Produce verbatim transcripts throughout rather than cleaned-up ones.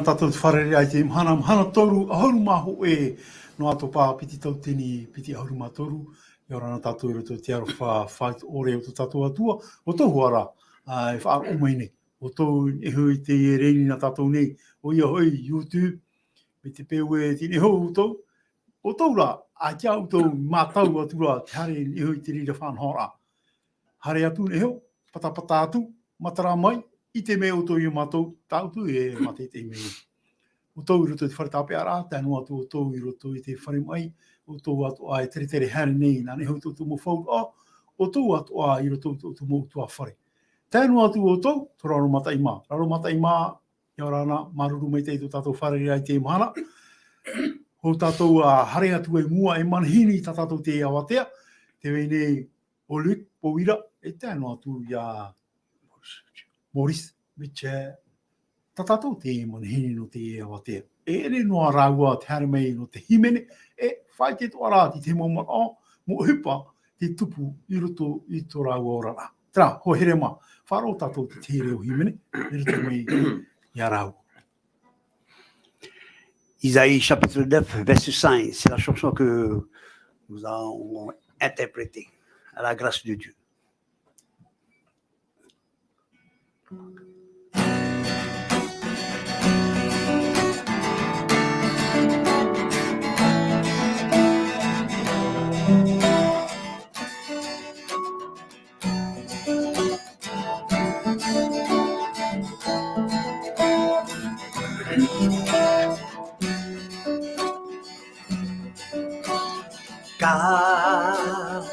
Tātou te fārerei i te mahana, mahana toru, ʻahuru mā hōʻē noa atoʻa piti tauatini, piti ʻahuru mā toru, ʻia ora na tātou i roto i te aroha faʻaʻore o tō tātou Atua, ʻo tō ʻoe ra, ā, e faʻaroʻo mai nei. ʻO tō ʻoe e hoʻi i te rēni nā tātou nei, ʻoia hoʻi YouTube, mai te peu e tini hou ʻoutou, ʻo tō ʻoe ra, ā, ʻia ʻoutou mātau atu ra, te haere e hoʻi i te reira faʻanahoraʻa. Haere atu e hoʻi, patapata atu, matara mai, ʻite mai ʻoutou ia mātou, tā ʻoutou e mātaʻitaʻi mai nei. ʻO tō ʻoe i roto i te fare tāpeʻaraʻa, tae noa atu ʻo tō ʻoe i roto i te fare maʻi, ʻo tō ʻoe atoʻa e teretere haere nei, nā niʻa hoʻi tō ʻoutou mau faufaʻa, ʻo tō ʻoe atoʻa i roto i tō ʻoutou mau ʻutuāfare. Tae noa atu ʻo tō, tō Raro Mataʻi mā. Raro Mataʻi mā, ʻia ora na, māuruuru maitaʻi tō tātou fārerei i te mahana. Hou tātou ā haere atu i mua e manihini tā tātou te avatea, tē vai nei ʻo Luke Pouira, e tae noa atu ia Maurice Mitchell, tā tātou te manihini nō te avatea. E ʻere noa rāua te haere mai nō te hīmene, e faʻaʻite atoʻa ra te tahi mau manaʻo, mau ʻohipa, tē tupu i roto i tō rāua oraraʻa. Terā, hoa here mā, faʻaroʻo tātou i te tahi reo hīmene, i roto mai ia rāua. Isaïe chapitre neuf, verset cinq, c'est la chanson que nous allons interpréter, à la grâce de Dieu. Car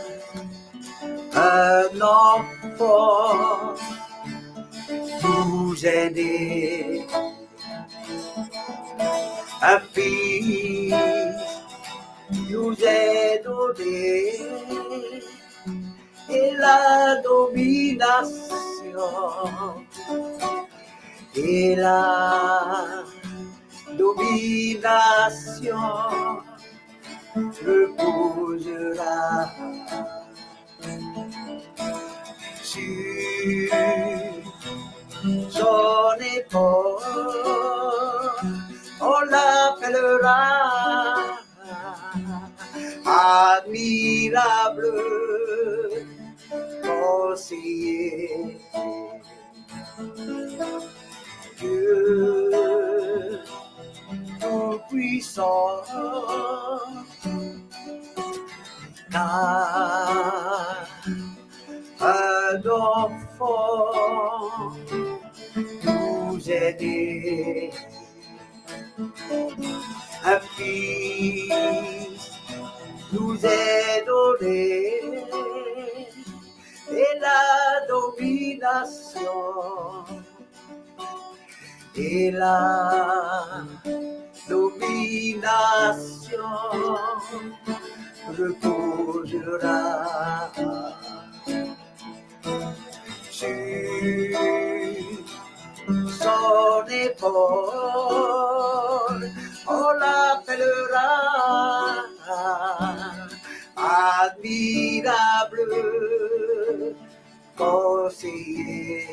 un enfant nous est né, un fils nous est donné, et la domination, et la domination reposera sur son épaule. On l'appellera admirable conseiller. Dieu tout-puissant, car un enfant nous est né. Un fils nous est donné, et la domination, et la domination reposera sur son épaule. On l'appellera admirable conseiller.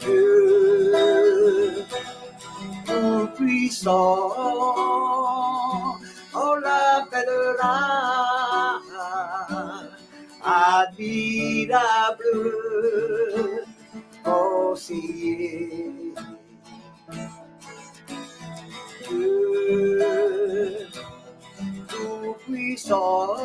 Dieu tout-puissant, on l'appellera admirable conseiller. Dieu tout-puissant,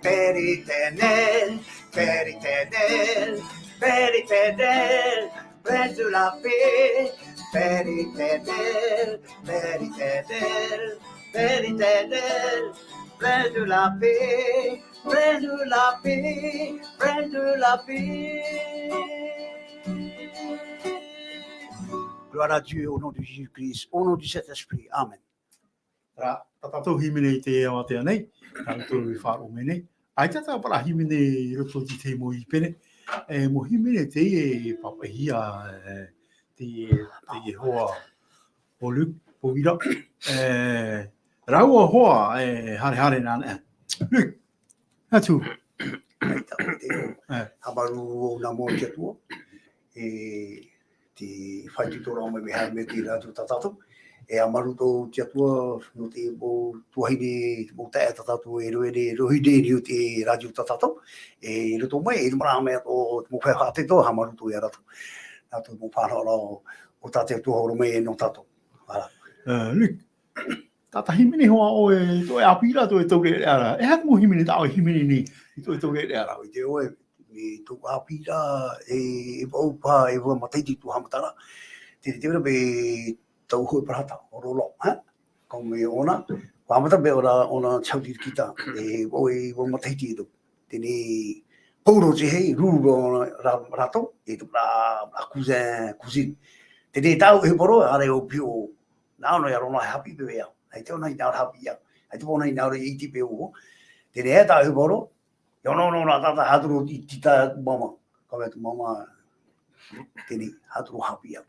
Père éternel, Père éternel, Père éternel, Prince de la paix, Père éternel, Père éternel, Père éternel, Prince de la paix, Prince de la paix, Prince de la paix. Gloire à Dieu, au nom de Jésus-Christ, au nom du Saint-Esprit. Amen. Terā, tā tātou hīmene i te avatea nei, tā tātou i faʻaroʻo mai nei. ʻAita tāpaʻo hīmene i roto i te mau hīmene. E, mau hīmene teie e pāpaʻihia, e, te, te hoa ʻo Luke Pouira. E, rāua hoa, e, harehare nāna. Luke, atu. ʻaita, ʻaita. Haʻamāuruuru au nā mua i te Atua. E te faʻaitoitoraʻa mai mea haere mai te rātio tā tātou. E haʻamāuruuru i te Atua, nō te mau tuahine, te mau taeaʻe tā tātou e rave nei, e rave nei i te rātio tā tātou. E i roto mai, e te maraʻa mai o te mau feiā faʻaitoito, haʻamāuruuru ia rātou. Nā tō mau faʻanahoraʻa o, o tā te Atua hōroʻa mai nō tātou. Voilà. Ā, Luke, tātahi hīmene hoʻi ʻoe, tō ʻoe ʻāpī ra, tō ʻoe taureʻareʻa ra. E aha te mau hīmene tā ʻoe e hīmene nei, i tō ʻoe taureʻareʻa ra? ʻOe, te ʻoe, i tō ʻāpī ra, e, e vaʻu paha, e ua matahiti tō haʻamataraʻa. Te, te mea mai tau hōʻē parahata, o Roland, ha? Ka mea ʻōna, ua haʻamata mai ʻōna, ʻōna te hauti rikita, e vaʻu e ua matahiti e tau. Teie nei, Pauro te hei, rū rā, rā, rātou, e tō rā, rā cousin, cousine. Teie nei tāʻu e Pauro, ʻaore au piʻo, nā ʻōna ia Roland e haʻapiʻi paʻi ia. ʻAita ʻōna i nā ʻō ra haʻapiʻi ia. ʻAita ʻōna i nā ʻō ra i ʻite paʻi au. Teie nei e tāʻu e Pauro, ia nō, nō, nā, tā, tā, haʻaturu i te, tā māmā. Ka mea tō māmā, teie nei, haʻaturu haʻapiʻi ia.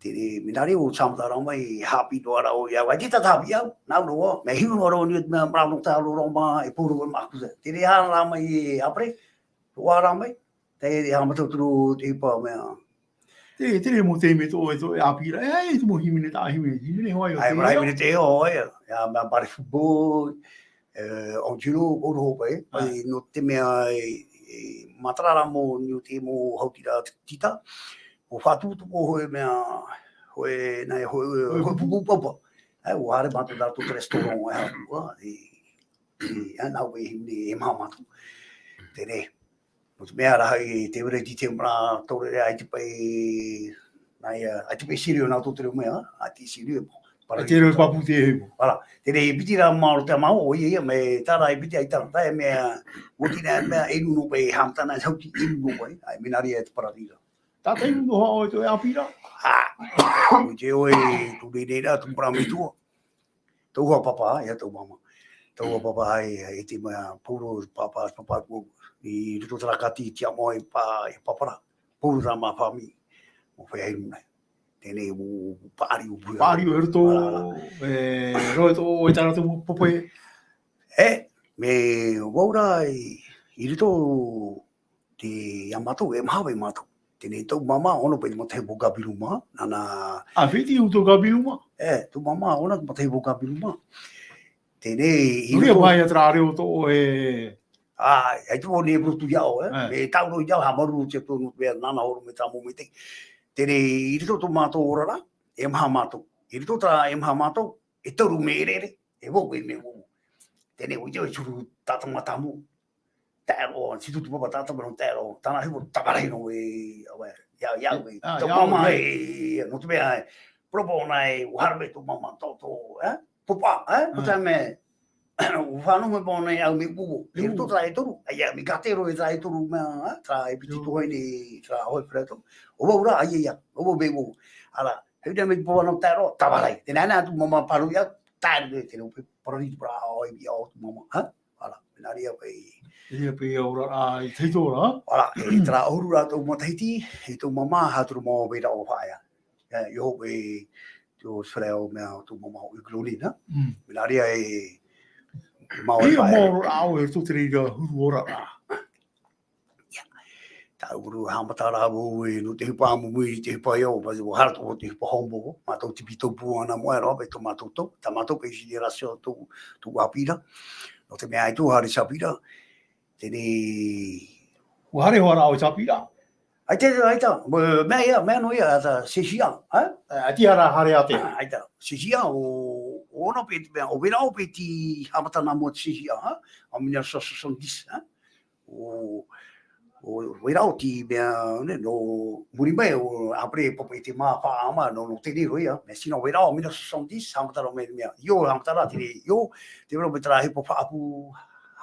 Teie nei, mea nā reira ʻo te haʻamataraʻa mai, haʻapiʻi noa ra ʻoe ia. ʻAita tātou haʻapiʻi ia, nā ʻō ra, mea hiʻo noa ra ʻoe i te mea, maramarama tā Roland mā, e Pauro e māʻa cousin. Teie nei, haere rā mai e April, roaʻa rā mai, teie nei haʻamata atu ra te ʻohipa mea. Te, te rē mau taime tō ʻoe, tō ʻoe ʻāpī ra, e, e te mau hīmene tā, hīmene, hīmene hoʻi ʻo ʻAi, te mea reo. Hīmene te ʻoe, ia, mea Barry Football, e, Angelo, ʻo Roho paʻi, paʻi, nō te mea e, e, matara rā mau, nō te mau hauti ra tita, ʻo faʻatupu atu hōʻē mea, hōʻē, nā, hōʻē, hōʻē pupu papa. E, ʻua haere mātou nā tō te restaurant, e, haʻapū, e, e, e, nā ʻoe hīmene, e maha mātou. Teie nei. Nō te mea rā, i te mea i te mea, tō reira, ʻaita paʻi, nā ia, ʻaita paʻi sérieux nā tō te reo mea, ʻaita sérieux, bon. ʻAita reo pāpū te hei, bon. Voilà. Teie nei, e piti rā māua te mau, ʻoia, ʻoia, mea, tā rā, e piti ʻaita, tā e mea, ʻua tīnā mea, e nū nō paʻi, haʻamata nā, hauti, e nū nō paʻi, ʻae, mea nā reira te pararira. Tātahi nō hoʻi ʻoe tō ʻoe ʻāpī ra? ʻĀ, ʻoe te ʻoe, tō reira, tō parau mai tua. Tō ʻoe pāpā, ia tō māmā. Tō ʻoe pāpā, e, e te mea, Pauro, pāpā, pāpā, i roto terā kati, i te amo, i pā, i pāpara. Pauro terā mā fāmī. Mo fea i muna. Teie nei, mo paʻari ʻo Pauro. Paʻari ʻo e roto, voilà, voilà. E, roe tō, e tā rātou mau papa e. E, mea, vau rā, i, i roto, te, ia mātou, e maha paʻi mātou. Teie nei tō māmā, ʻōna paʻi te matahiapo Gabilouma, nāna. ʻĀ, fētiʻi tō Gabilouma? E, tō māmā, ʻōna te matahiapo Gabilouma. Teie nei, i roto. Nō reira paʻi ia terā reo tō ʻoe. ʻĀ, ʻaita vau nei e roto ia ʻoe, e. E. Mea tāʻu roa ia ʻoe, haʻamāuruuru i te Atua nō te mea nāna hōroʻa mai terā mau maitaʻi. Teie nei, i roto tō mātou oraraʻa, e maha mātou. I roto terā e maha mātou, e toru mea ʻereʻere, e vaʻu e mea ʻoʻomo. Teie nei, ʻoia, e toru tātou mātāmua. Taeaʻe roa, te tūtū papa tātou nō taeaʻe roa, tāna hiʻo, tāvara hino e, ʻaue, ia, ia, e, ʻā, tō ia, māmā e, e, nō te mea e, parau paʻi ʻōna e, ʻua haere mai tō māmā tō, tō, e, papa, e, ko te mea, ʻua fānau mai paʻi ʻōna e au mea ʻoʻomo. E roto terā e toru, ʻaita, mea gâteau e terā e toru mea, e, terā e piti tō ʻoe nei, terā ʻoe Fredo. ʻO vau rā, ʻaita, ʻaita, ʻo vau mea ʻoʻomo. ʻĀreʻa, hei rā mai te papa nō taeaʻe roa, tāvara e. Teie nei, nā tō māmā parau ia, taeaʻe, teie nei, parau i te parau, ʻae, ia ʻo tō māmā, ha? Voilà, mea nā reira paʻi. Ia paʻi, ʻaore rā, i te hiʻo ra. Voilà, e terā ʻahuru rā tau matahiti, e tō māmā, haʻaturu mau mā rā ʻo Faʻaea. Ia, i ʻō paʻi, tō Soraya ʻo mea, tō māmā ʻo Iglolina. Mm. Mea nā reira e, mau e Faʻaea. Ia, mau rā, ʻaore tō te reira huru ora rā. Ia. Tāʻu uru haʻamata rā vau e, nō te ʻohipa ʻāmui, i te ʻohipa ʻē, ʻo, ʻua haere atoʻa te ʻohipa homo, mātou te pito pū ana moe rā, paʻi tō mātou tau, tā mātou paʻi génération tō, tō ʻāpī ra. Nō te mea ʻaita ʻua haere te ʻāpī ra, teie nei. ʻUa haere hoʻi rā ʻoe i te ʻāpī ra? ʻAita, ʻaita, mea, mea ia, mea nō ia, tā Sesia, e? E, ʻaita rā haere ʻātea. ʻAita, Sesia, ʻo, ʻo ʻōna paʻi te mea, ʻo Verao paʻi te haʻamata nā mua o te Sesia, e? En mille neuf cent soixante-dix, e? ʻO, ʻo Verao te mea, nē, nō muri mai, ʻo, après, papa i te mā, faʻaʻama, nō, nō teie nei roa ia. Mais sinon, Verao, mille neuf cent soixante-dix, haʻamata rā mai te mea. ʻIo, haʻamata rā teie nei, ʻio, te Verao mai terā ʻohipa faʻaʻapu,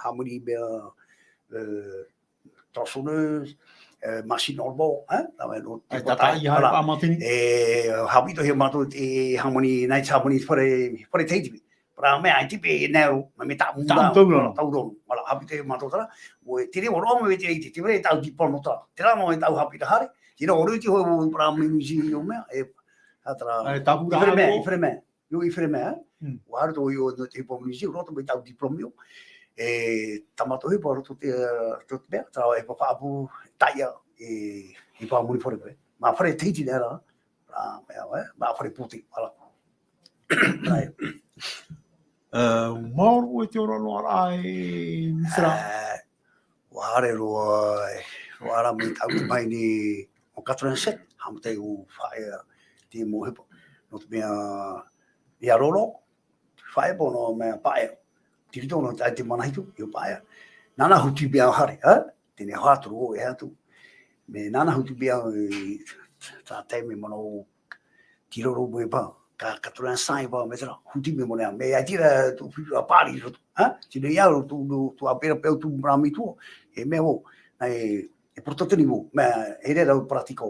hāmani mea, e, tronçonneuse, e, machine à rebord, e, tā mea nō te, e, tātaʻi, voilà. Haʻamata nei. E, haʻapiʻihia mātou te hāmani, nā te hāmani fare, fare Tahiti. Parau mea, ʻaita paʻi e nā ʻō, mea, mea tāʻu ra, tāʻu ra, tāʻu ra. Voilà, haʻapiʻihia mātou terā. ʻUa, te reira roa mai te, te, te mea tāʻu diplôme terā. Terā noa tāʻu haʻapiʻiraʻa haere. Tē nā ʻō ra te hōʻē, parau menuisier ʻo mea, e, ā terā. E, tāpura. Ifremer, ʻo. Ifremer. ʻIo, Ifremer, e? Mm. ʻUa haere atoʻa ʻoia nō te hōʻē menuisier, roto mai tāʻu diplôme ʻoia. E tā mātou ʻohipa roto te, roto te mea, terā e faʻaʻapu taiʻa i, i Pāmuri fare koe. Mā fare Tahiti nei rā, rā, mea, e, mā fare pūtē, voilà. Right. E, maoro e te ora noa rā e Mithra. E, ʻua haere roa, e, roa rā mai tāʻu te mai nei o Catherine Set, haʻamata i ʻu faʻaea te mau ʻohipa. Nō te mea, i a Roro, faʻaea pono mea paʻea. Tirito no te, te mana hitu, i o paʻea. Nāna huti mea haere, ha? Tēnei hoa toro o e atu. Me nāna huti mea i tā taime mana o tiroro mo e pā. Ka, ka tura sai pā me tera. Huti mea mona, me ai tira tu fitu a pari roto, ha? Tino ia roto, tu, tu a pera peu tu mara mi tu. E mea o, nā e, e porototoni mo, mea, e rera o paratiko.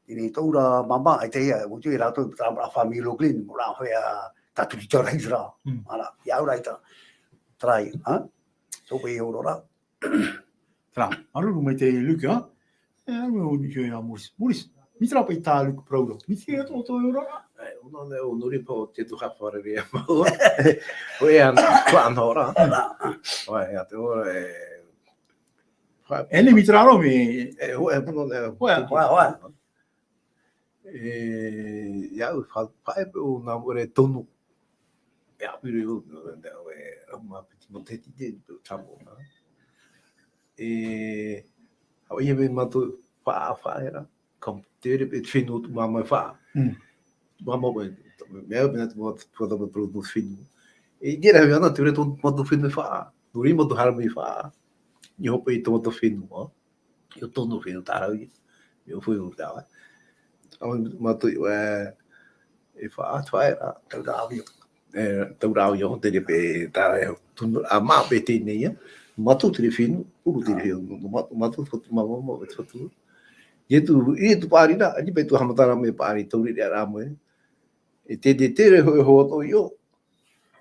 Tēnei tō ura mama, ai te ia, o te rātou, tā mara family Locklin, mo rā hoi a, Tāturi tau rahi rā. Mm. Ara, ia ora i tā. Try, ha? So, pe i ora rā. Tera, aruru mai te Luke, ha? E, aruru mai o Luke ia Morris. Morris, mai tera pe tā Luke Prauro. Mai tera tō, tō e ora rā? E, ono ne, ono ripa o te tuha whare rea mau. O e ana, kua ana ora. Rā. O e, ia te ora, e, wha- E, ne mai tera rā, me- E, o e, ono ne, O e, o e, o e. E, ia au, fa-, faʻaea pe o nā ʻore tonu. E, a piri o, o, e, ma piti mo te tite, o tamo, na. E, haʻu ia me mātou faʻa-, faʻaea rā. Kam tere pe fenua tu māmā faʻa. Mm. Māmā koe, mea, mea, tu mātou, tu mātou, tu mātou fenua. E, i te rahi ana, tere tonu mātou fenua faʻa. Nō reira mātou haere mai faʻa. I hope i tō mātou fenua. I o tonu fenua tārahu ia. I o fenua tārahu. Au mātou, e, e faʻa, faʻaea rā, taura au ia. E, taura au ia, te repe tārahu. Tunu, a mā pe tēnei ia. Mātou te fenua, uru te fenua. Mā-, mātou fatu, mā, mā, mā, fatu. Ia tu, ia tu paʻari rā, ani pe tu haʻamata rā me paʻari, tauri rā rā mo e. E te, te, te re ho, ho, to io.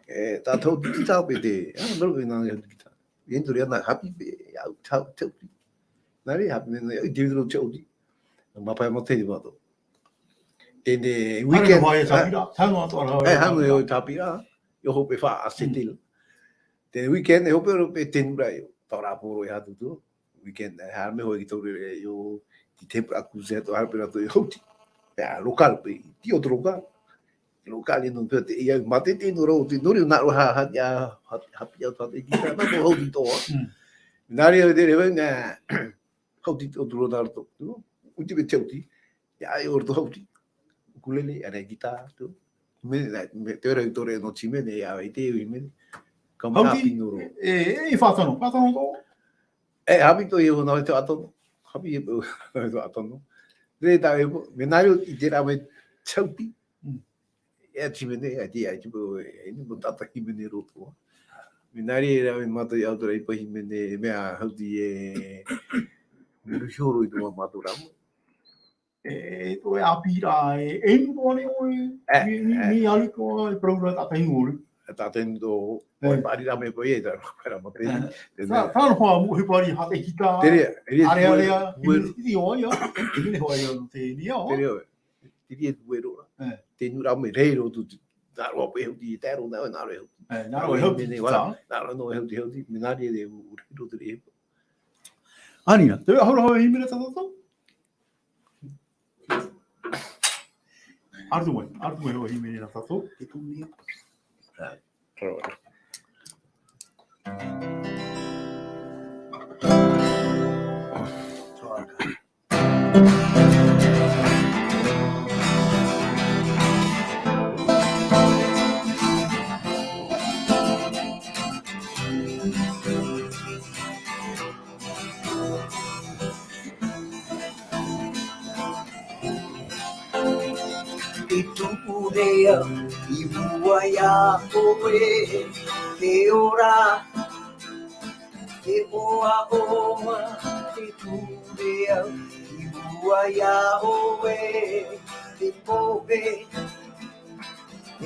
E, tā tau ki tā pe te, a, nō, nā, ki tā. Ia nō reira nā hapi pe, au, tau, tau. Nā reira hapi me nā, i te ro te oti. Mā pae mā te mātou. Tēnei Hare weekend, no e a, tāpira, hau no atoʻa rā, e, hau no e tāpira, i hope faʻa settle. Te weekend, e hope ro pe tenu rā, i o, tau rā poro e hatu tu. Weekend, e, haere mai hoʻi ki tō reira, i o, te tempura aku se to haere pe rā to i hoti. Pea, local pe, ti o te local. Te local i no pe te, ia, mā te te no rau, te nori nā ro ha, ha, ia, ha, ha, pia, ha, te kita, nā ko hoti tō. Mm. Nā reira, te reira, nā, hoti tō turo nā roto, tu, uti me te hoti. Ia, e o roto hoti. Ukulele, a nei guitar, tu. Me, me, te ora i tore no tī mene, ia, i te ui mene. Ka mea Hoti, pino ro. E, e, e faʻatano, faʻatano tō. E, hapi to i o nā te faʻatano. Hapi e, nā te faʻatano. Re tā e po, me nā ro i te rā me te hoti. Mm. E tī mene, e tī, e tī po, e ni mo tata hīmene roto. Me nā reira, me mātou i autora i pa hīmene, mea hoti e, me ru hioro i tō mātou rā. E, tō e ʻāpī rā, e, e inu tō ane ʻoe, E, mi, mi, e. Mi aru tō e parau rā tātahi ʻoe. E tātahi tō, E. ʻoe paʻari rā me koe, e tā, koe rā mā te, E. te Sa, nā. Tāna hoa mo he pari ha te kita. Tere, tere, Are, are, tere, a, tere. Tere, tere, hoa ia, tere, hoa ia, te ni, o. Tere, tere, tere, tere, rā. E. Te nu rā me rei ro tu, tu, nā roa pe hoti, te ro nā, nā roa hoti. E, nā roa hoti, Mene, tā. Wala, nā roa no hoti, hoti, me nā reira, u, u, ro te rei. Anina, te ahora hoa hīmene tā tātou? Artu mai, artu mai hoa hīmene nā tātou. Te tū nei. I tuʻu nei au i mua iā ʻoe, te ora, te ʻoaʻoa, i tuʻu nei au i mua iā ʻoe, te pohe,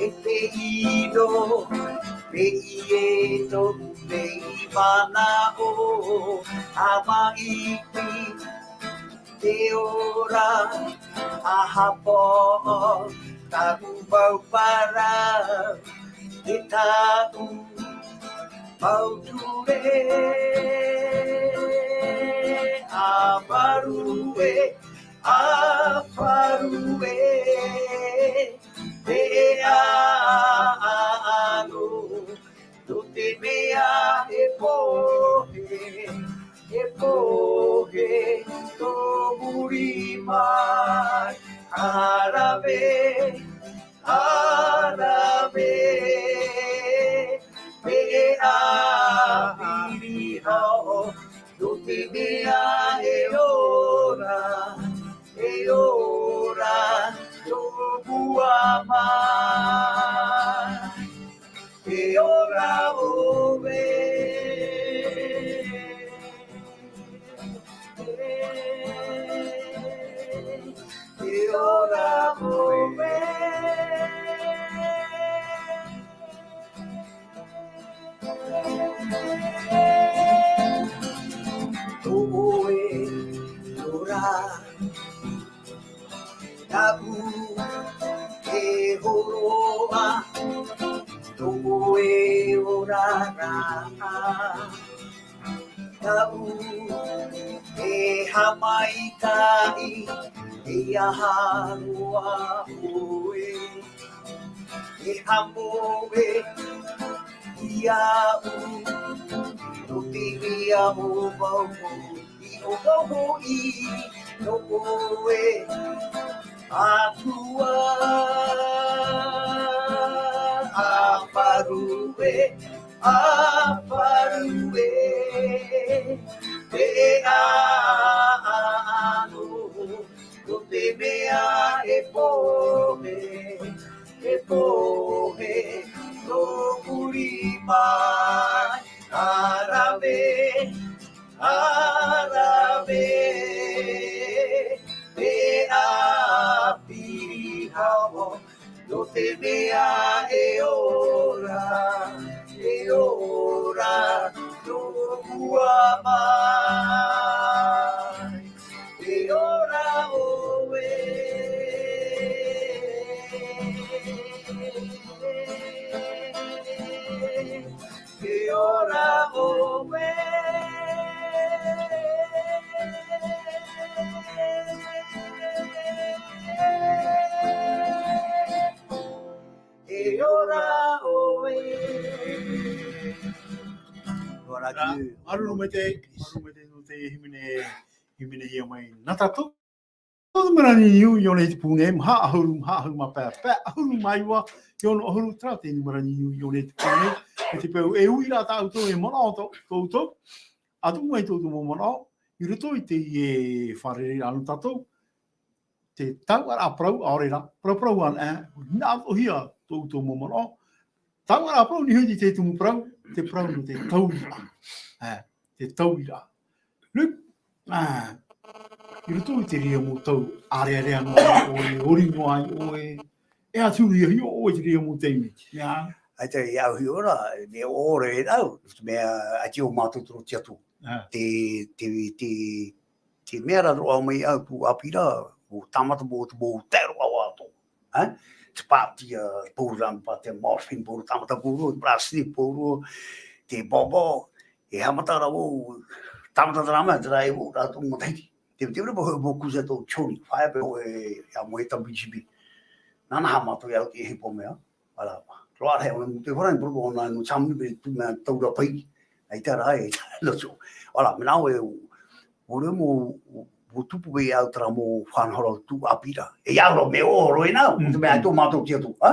e te ʻino, e ʻie tonu nei manaʻo, a maʻiti, te ora, a hapaʻo, taku mau parau, e taʻu, Mau ture, a faru e, a faru e, te a, a, a, ano, nō te mea e pohe, e pohe tō muri mai, a rave, a rave, te a piri hao, nō te mea e ora, e ora tō mua mai, e ora ʻoe. E ora ʻoe. Tō ʻoe ora, tāʻu e hōroʻa, tō ʻoe ora ra. Tāʻu e haʻamaitaʻi, e aha roa ʻoe. E haʻamoʻe iāʻu, nō te mea ʻo vau i ʻo vau hoʻi, nō ʻoe Atua. A faru e, a faru e, te a, a, ano, nō te mea e pohe, e pohe tō muri mai, a rave, a rave, te a piri hao, nō te mea e ora, e ora tō mua mai, e ora ʻoe. E ora ʻoe. E ora ʻoe. Ora ki. Māuruuru maitaʻi, māuruuru maitaʻi nō te hīmene, hīmenehia mai nā tātou. Tō te mera niniu i ʻō nei te pū nei, maha ʻahuru, maha ʻahuru mā pae, pae ʻahuru mā iva, i ono ʻahuru, terā te mera niniu i ʻō nei te pū nei. E te peu e ui rā tāʻoutou, e manaʻo tō, tō ʻoutou. ʻA tuʻu mai tō ʻoutou mau manaʻo, i roto i teie fārereiraʻa nō tātou. Te tauʻaraʻa parau, ʻaore rā, parauparau anaʻe, hinaʻarohia tō ʻoutou mau manaʻo. Tauʻaraʻa parau, niʻa hoʻi te tumu parau, te parau nō te tauriraʻa. Ē, te tauriraʻa. Luke, ā, i roto i te reira mau tau, ʻārearea noa ai ʻoe, ʻori noa ai ʻoe, e atu i hiʻo ʻoe i te reira mau taime. Mea. ʻAita i au hiʻo ra, mea ʻore e au, mea ʻaita o mātou toro te atu. Ā. Te, te, te, te mea ra roa mai au pū ʻāpī ra, ʻo tāmata mo te mau tae roa atu. Ā? Te pātia, te pōrua, pātia morphine, pōrua tāmata pōrua, te plastic pōrua, te bobo, e haʻamata ra vau, tāmata terā mea, terā e vau, rā tō matahiti. Te, te mea vau, vau kuza tō Johnny, whaea pe o e, ia mo e W G B. Nāna haʻamata i au te hipo mea. Voilà. Roa rahi, ʻo te hora, i poro, ʻo nā, no Germany, pe tu mea taura pai. ʻAita rā, e, no so. Voilà, mea nā ʻoe, ʻo, ʻo re mo, ʻo, ʻo tupu vei au terā mau faʻanahoraʻa tū ʻāpī ra. E ia ro mea ʻore nā, Mm, te mea mm. tō mātou te atu, ha?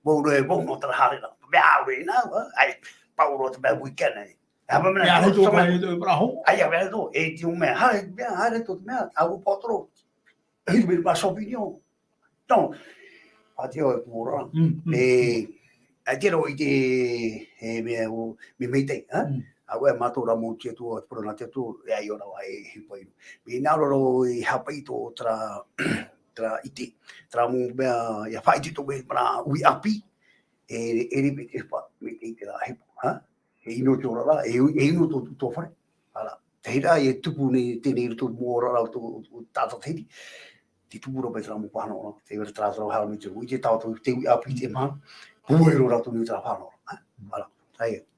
Vau re, vau no terā haere ra. Mea ʻore nā, ha? Ai, pauroa te mea weekend, ai. E hapa mea Mea tō, haere tō, so mea. Haere tō, e paraho. Ai, ia mea tō, e tino mea, haere, mea, haere tō te mea, au potoro. E hitu mea, mea sopinio. Nō, ʻaita ʻoe e pū ora. Mm, mm. E, ʻaita roa i te, e, mea o, mea maitaʻi, ha? Mm. ʻA ʻoe mātou rā mau te atu, te poro nā te atu, e ai ora wa e hipa i. Mea nā ʻō ra i haʻapaʻo i tō terā, terā ʻite, terā mau mea, ia faʻaʻite tō mea, mea ui ʻāpī, e, e rave te hipa, mea te ʻite rā hipa, ha? E ʻino te oraraʻa, e, e ʻino tō, tō fare. Voilà. Tē reira e tupu nei, teie nei roto mau oraraʻa o tō, o tātou tahiti. Te tupu ra paʻi terā mau faʻanahoraʻa. Tē vai ra terā, terā haere mai te ui, te tau, te ui ʻāpī te maha. Pūai roa rātou nei terā faʻanahoraʻa. Voilà. Ai.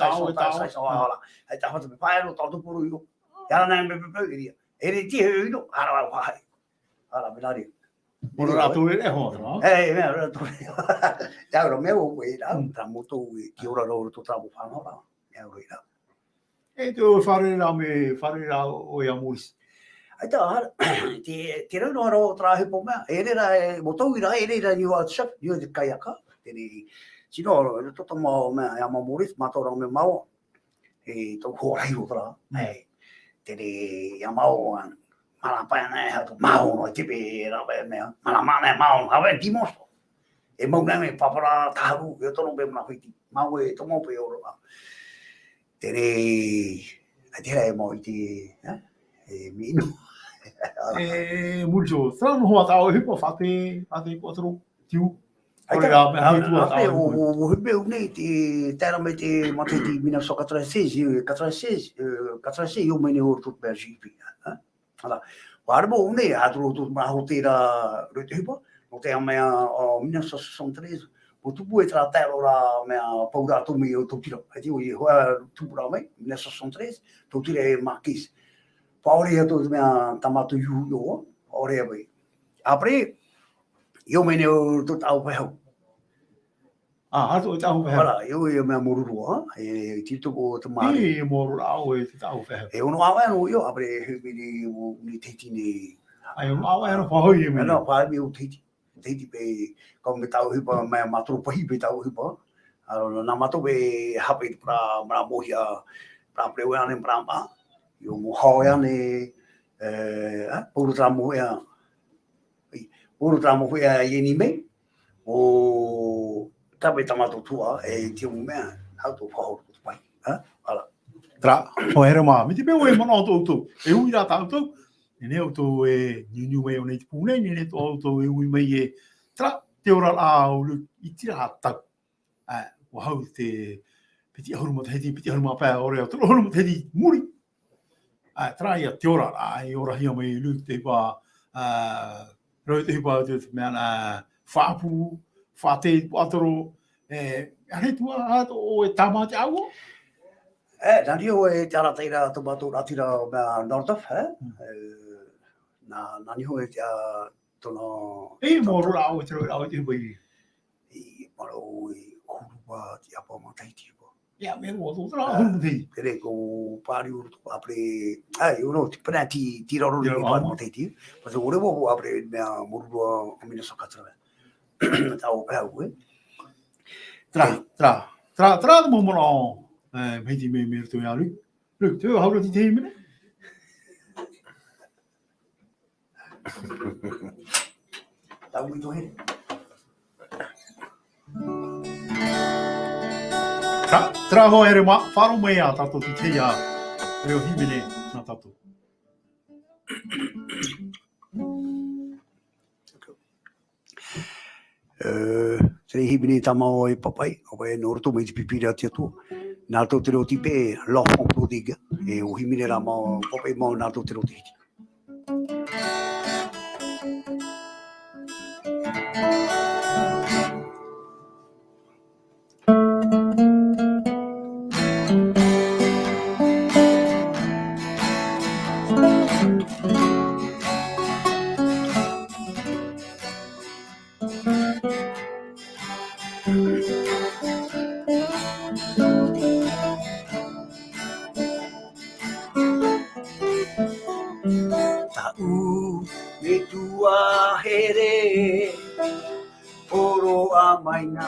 tāʻoe, tāʻoe. Hai tāʻoe, tāʻoe. Hai tāʻoe, tāʻoe, tāʻoe, tāʻoe. Ia rā nā, e pepe, e ria. E rā, tē hōʻē ʻino, ʻāreʻa vau haʻi. ʻĀreʻa, mea rā. Mō rā rātou e reʻa hoʻi, nō? E, mea rā, tō reʻa. Ia rā, mea ʻo, e rā, tā mōtou e, tē ora ra ʻo roto tā mō fānau rā. Mea ʻo, e rā. E te ʻoe fārerei rā, mea fārerei rā ʻoe iā Morisi. ʻAita, te, te rau noa rā o terā ʻohipa mea, e reira, e, mōtou i rā, e reira niʻa i te chef, niʻa i te kaiaka, tēnei, tino, e roto tā mau mea, iā mau Morisi, mātou rā mea mau, e tau hoa rahi o terā, e, tēnei, iā mau, a, mārapae ana, e hatu, mau, no, e tipe, rā, e mea, māramarama, mau, ʻāvae, dimanche, e mau nei, mea, pāpara, tāharu, e tono, mea, mana whiti, mau, e tomo, pe, ora, Tēnei, ʻaita e mau i te, e, e mea ʻino. E, muri iho, terā noa hoʻi tā ʻoe ʻohipa, fā te, fā te quattro, tiu. ʻAita, ʻaore rā, mea ʻaita, ʻaita, ʻo, ʻo, ʻo, ʻo, ʻo, nei te, tae ra mai te matahiti mille neuf cent quatre-vingt-seize, e, quatre-vingt-seize, e, quatre-vingt-seize, ʻia ō mai nei ʻo roto i te mea J P, e? Ara, ʻua haere mau nei, ʻa toro tō mā hōtēra roto i te ʻohipa, nō te mea, ʻo, mille neuf cent soixante-treize, ʻua tupu e terā taero ra mea Paura Tomi o Tautira. E te ʻoe, ʻua tupu ra mai, mille neuf cent soixante-treize, Tautira e Marquis. Paʻari atu te mea tā mātou ihu i ʻō, paʻari mai. Après, ʻia ō mai nei ʻo roto tāʻu faʻehau. ʻĀ, atu ʻoe tāʻu faʻehau. Voilà, ʻia ō, ʻia mea Mōruru, a, e, tito o te māʻa. E, Mōruru, ʻa ʻoe tāʻu faʻehau. E ono ʻāvae nō ʻoe, après, e hōmeni o nei Tahiti nei. ʻAi, ono ʻāvae nō, faʻahoʻi e mea. Nō, faʻahoʻi o Tahiti. Tahiti paʻi, kau mea tāʻu ʻohipa, mea mātoro pahi paʻi tāʻu ʻohipa. ʻĀ, nō, nā mātou paʻi hape i te parau, parau mōhia, parau pereʻoʻo ānei, parau mā. ʻIa mau hao ānei, e, ʻā, Paura terā mōhia, ʻAi, ʻo roto rā mau hōʻē a ieni mai, ʻo tāpē tā mātou tuhaʻa, e te mau mea, Hau tō whakahoro tō pai. Ha? Ala. Terā, hoa here mā, mai te peu e manaʻo tō ʻoutou, e ui rā tā ʻoutou, nehenehe ʻoutou e niuniu mai ʻōna i te pū nei, nehenehe tō ʻoutou e ui mai e, terā, te ora rā o Luke, ʻiteraʻa tau. Ā, ʻua hau te piti ʻahuru matahiti, piti ʻahuru mā pae, ʻaore rā, toru ʻahuru matahiti i muri. Ā, terā ia te ora, ā, i orahia mai e Luke te ʻohipa, ā, rau te ʻohipa, te, te mea, ā, faʻapū, faʻatē, faʻatoro, e, ʻaore atu ā, ā, tō, ʻoe tāmā te ʻāua? E, nā niʻa hoʻi te arataʻiraʻa tō mātou raʻatira o mea Nordhoff, e? Mm. E, nā, nā niʻa hoʻi te, ā, tōna E, mō roa ʻoe te roa, ʻoe te ʻohipa i. I, mā roa i ʻahuru mā te ʻapa matahiti ʻoe. Ia, mea roa tō terā ʻahuru matahiti. Tere ko pāri uru tō ʻāpere, ai, uru, te penalty, tira roa Tira i pāri roa. matahiti. Pā te ʻore mo ʻāpere mea Mōruroa o Minnesota Cutterman. Tā ʻoe pea ʻoe. Terā, terā, terā, terā te mau manaʻo, e, mahiti mai, mai roto ia Luke. Luke, te hau ra te tahi mene? Tau i tohe. Terā, terā hoa here mā, faʻaroʻo mai ā tātou te tahi ā, reo hīmene nā tātou. E, te hīmene tāmau e papai, ʻo vai nō roto mai te pipi ra te Atua. Nā roto te reo tīpē, l'enfant prodigue, e ʻo hīmene rā mau, papai mau nā roto te reo tīpē. Tāʻu metua here, hōroʻa mai na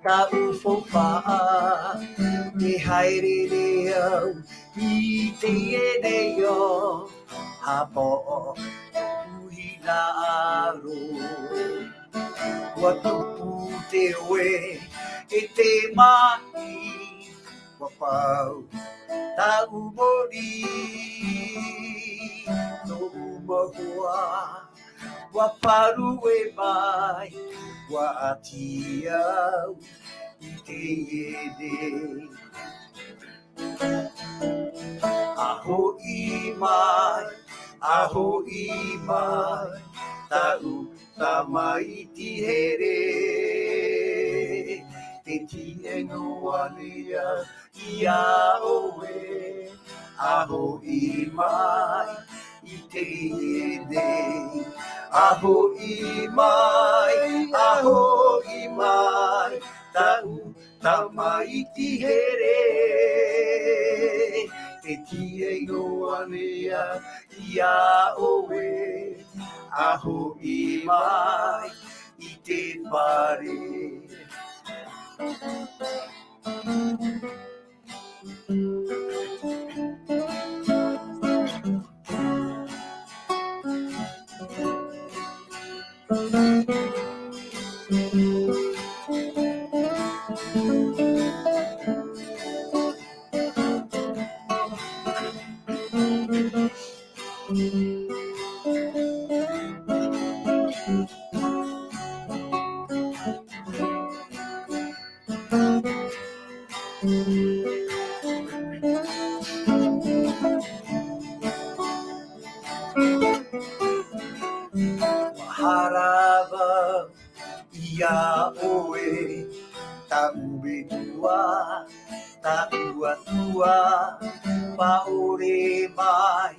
tāʻu faufaʻa, e haere nei au i teie nei ao, haʻapaʻo huiraʻatira. ʻUa tupu te oe e te maʻi, ʻua pau tāʻu moni, tōʻu mau hoa ʻua parau mai, ʻua ʻati au i teie nei. ʻA hoʻi mai, ʻa hoʻi mai, tāʻu tamaiti here, tē tiʻa noa nei au ia ʻoe, ʻa hoʻi mai i teie nei. ʻA hoʻi mai, ʻa hoʻi mai, tāʻu tamaiti here, tē tiʻa noa nei au ia ʻoe, ʻa hoʻi mai i te fare. Harava ia ʻoe, tāʻu Metua, tāʻu Atua, faʻaʻore mai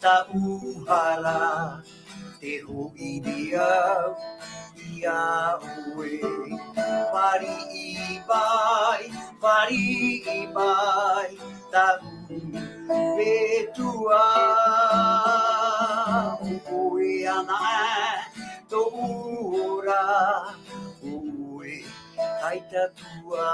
tāʻu hara, tē hoʻi nei au ia ʻoe. Fāriʻi mai, fāriʻi mai, tāʻu Metua, ʻo ʻoe anaʻe tōʻu ora, ʻo ʻoe hai tatua.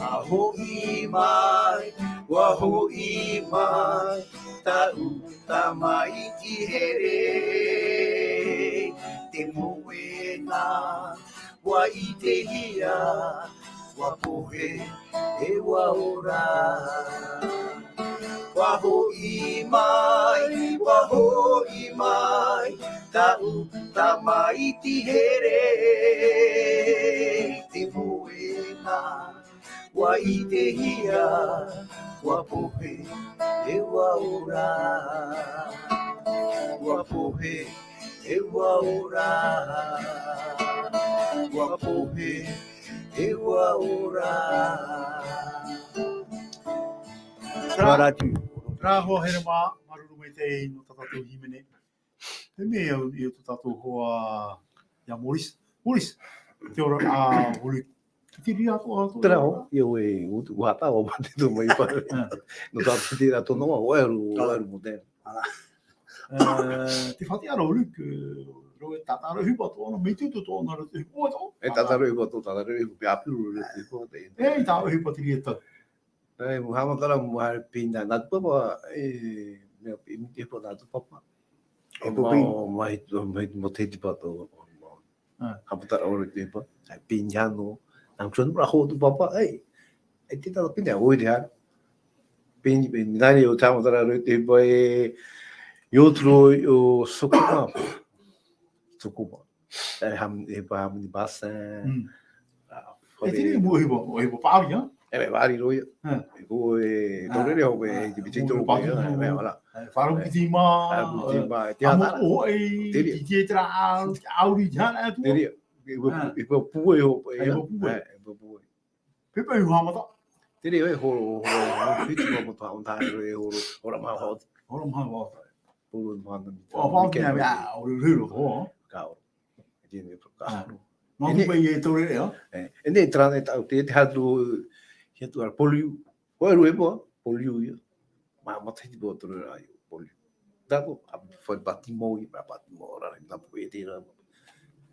ʻA hoʻi mai, ʻua hoʻi mai, tāʻu tamaiti here, tē Moena, ua ʻitehia, ua pohe, e ua ora. Ua hoʻi mai, ua hoʻi mai, taʻu tamaiti here, te moena. Ua ʻitehia, ua pohe, e ua ora. Ua pohe, e ua ora. Ua pohe, e ua ora. Terā, terā hoa here mā, māuruuru maitaʻi nō tā tātou hīmene. Te mea au, i tō tātou hoa, ia Maurice. Maurice, te ora, ā, Luke. Te tiri atu, atu. Terā, io, e, u, ua tā, ua mate tō mai pa. Ā. Nō tā te tira tō noa, ua eru, ua eru mo te. Ā. Ā, te fati aro, Luke, ē, roe tātaro hipa tō, no, me tū tō, tō, no, te hipa tō. E tātaro hipa tō, tātaro hipa, pe apiru, te hipa, te. E, i tā hipa te ria tau. E, mu haʻamatara, mu haere pīnā, nā te papa, e, mea, e, te papa, nā te papa. E, e, mau, mau, mai, mai, mau te tipa tō, mau. Ā. Haʻamatara ʻore te papa, e, pīnā nō, nā te papa, hō te papa, e, e, te tata pīnā, ʻoe te hara. Pīnā, pīnā, nā reira, ʻo te haʻamatara ʻore te papa, e, i ʻōturu, ʻo Sokoma. Sokoma. E, ham-, e pa ham ni basa. Mm. Ā, e tini mo hipa, mo hipa paʻari, ā? E, me paʻari roa ia. Ā. E ko e, ā, tō rere ho, e, ā, te piti mo tō, paʻari, ā, mo, e, voilà. E, faʻaroʻo piti mā, faʻaroʻo piti mā, e, te amo hana. O, e, te ria. Te, te, te ra, a, auri te hana, atu. Te ria. E, e, ā, e, e, pūai ho, e, e, ā, pūai. E, e, pūai. Pepa i haʻamata. Te ria, e, horo, horo, horo, piti mā mata, on tā, e, horo, horo mā, horo. Horo mā, horo. Pūai mā, nā, o, mā, weekend, mea, mea, o, riro, o. Ka ora. Tēnei, ka ora. Ā. Nō te paʻi e tō rere, ā? E, e nei, terā nei tāʻu, te, te hatu, he atu ara, Poliu. Ko e rue poa, Poliu ia. Mā, mā te hiti poa tō rere ai, Poliu. Tātou, a, fare pāti mau ia, mā pāti mau ra, nā poe te ra.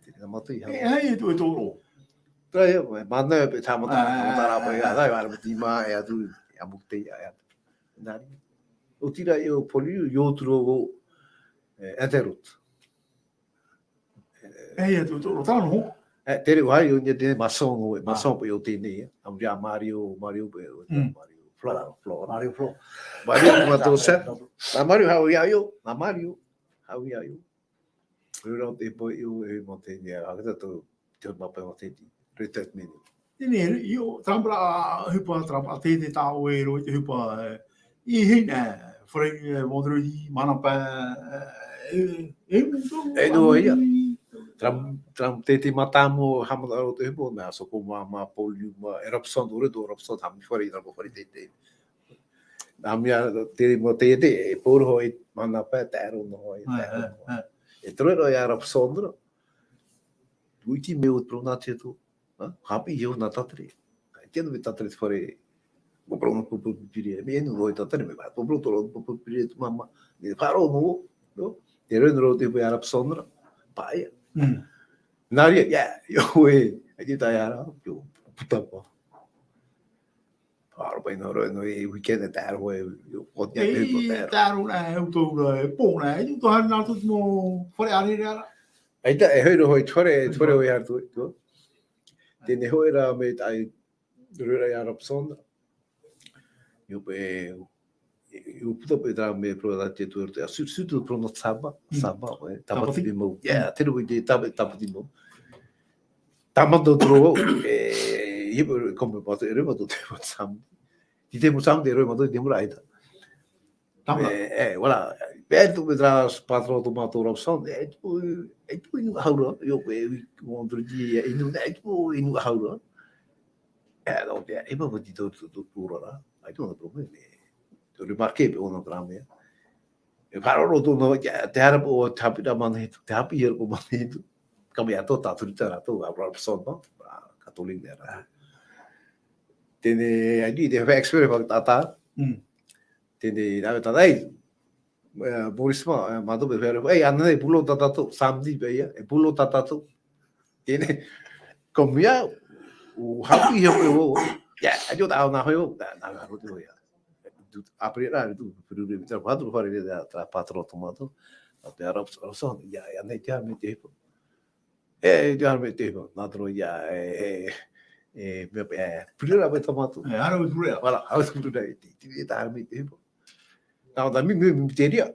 Te ra mā te ia. E, hei, e tō, e tō ro. Terā ia, e, mā nei, pe tā mata, ā, mata ra, pe, ā, ā, ā, ā, mā te mā, e atu, e amu te ia, e atu. Nā reira. ʻO tira ia ʻo Poliu, i ʻōturu ʻo, e, Eterot. E, ia, tō, tō, tō, tano. E, te reo hai, ʻo ia te maçon, ʻo, e, maçon, ā, pe ʻo tēnei, e. Am, ia Mario, Mario, pe, ʻo, mm, Mario Flora, Flora. Mario Flora. Mario, ma tō sa. Nā Mario, hau ia io, nā Mario, hau ia io. Reo rau te po io, e, mo tēnei, a, ka tō, te ma pe mo tēnei. Retet mini. Tēnei, io, Trump ra, hipa Trump, a te, te tā ʻoe roi, te hipa, e, i hina, e, Frank, e, Mondredi, Manapa, e, e, e, e, nō ia. Trump, Trump, te, te mātāmua, haʻamata roa te hipa, nā, Sokoma, mā, Poliu, mā, e Robson, ʻore tō Robson, haʻamata fare, Trump fare, te, te. Nā mea, te, mo te, te, e pōroho, e, Manapa, e taero noa, e, ā, taero noa. Ā, ā. E toro roa ia Robson ra. Uiti mea o te pronate tō. Hā? Haʻapiʻi iho nā tātere. Kai te anu me tātere te fare. Ko pronate pupuru pipiri. Me enu roa tātere me vai. Pupuru toro pupuru pipiri tu mama. Me faro no. No? Te reo nō te pē Arab Sonora. Paʻi. Mm. Nā reira, ia, io e. Ai te tae ara. Io, puta pa. Faro pai nō roa, nō e weekend e tae roa, io, ko te atu ko tae roa. Tae roa nā, e uto ura, e pō nā, e uto haere nā tō mō fare arere ara. Ai tā, e hoʻi roa, hoʻi te fare, te fare hoʻi haere tō, tō. Tēnei hoʻi rā me tae, roa rā ia Robson. Io pē, io puta pē tā me pro da te tu, te, surtout pro no saba, mm, saba, e, tāpati, tāpati pē mau. Mm. Ia, te rua i te tāpati, tāpati mau. Tāmata toro, e, ia pē, comme pas, e reva tō te mau sam. Ti te mau sam, te reva tō te mau raita. Tāmata. E, e, voilà. Pē tu me tra patro tō mātou Robson, e, tu, e, tu inu haura, io, e, ui, vendredi, e, inu, e, tu inu haura. E, no, e, e, ma pati tō, tō, tō, tō, ra. Ai, tō, na problème. Tō remarqué, pē, ona tra mea. E, faro tō, no, e, te hara pō, te haʻapiʻi ra mana hitu, te haʻapiʻi ra pō mana hitu. Ka mea tō, tā turita rātou, a Robson, no? A, Catholic, nē, rā. Tēnei, ai, te fai expert, fai tātā. Mm. Tēnei, rā, tātā, e, Maurice mā, e, mātou pē, pē, e, ana nei, boulot tā tātou, samedi pē ia, e, boulot tā tātou. Tēnei, comme ia, ʻo haʻapiʻi ia pē, ʻo, ia, ai, ʻo tā, ʻo nā hoʻi, ʻo, nā, nā, nā, ʻo te hoʻi, ia. Après, rā, tu, puru, puru, tā, patu, fare, tā, tā, patro tō mātou. Tā, tā, Robson, ia, ia, nei, te, me te hipa. E, e te haere mai te iho, nā te roa ia, e, e, e, mea, e, pure rā mai tā mātou. E, haere mai pure rā. Voilà, haere mai pure rā, e, te, te, te haere mai te iho. Nā, nā, mi, mi, mi te ria.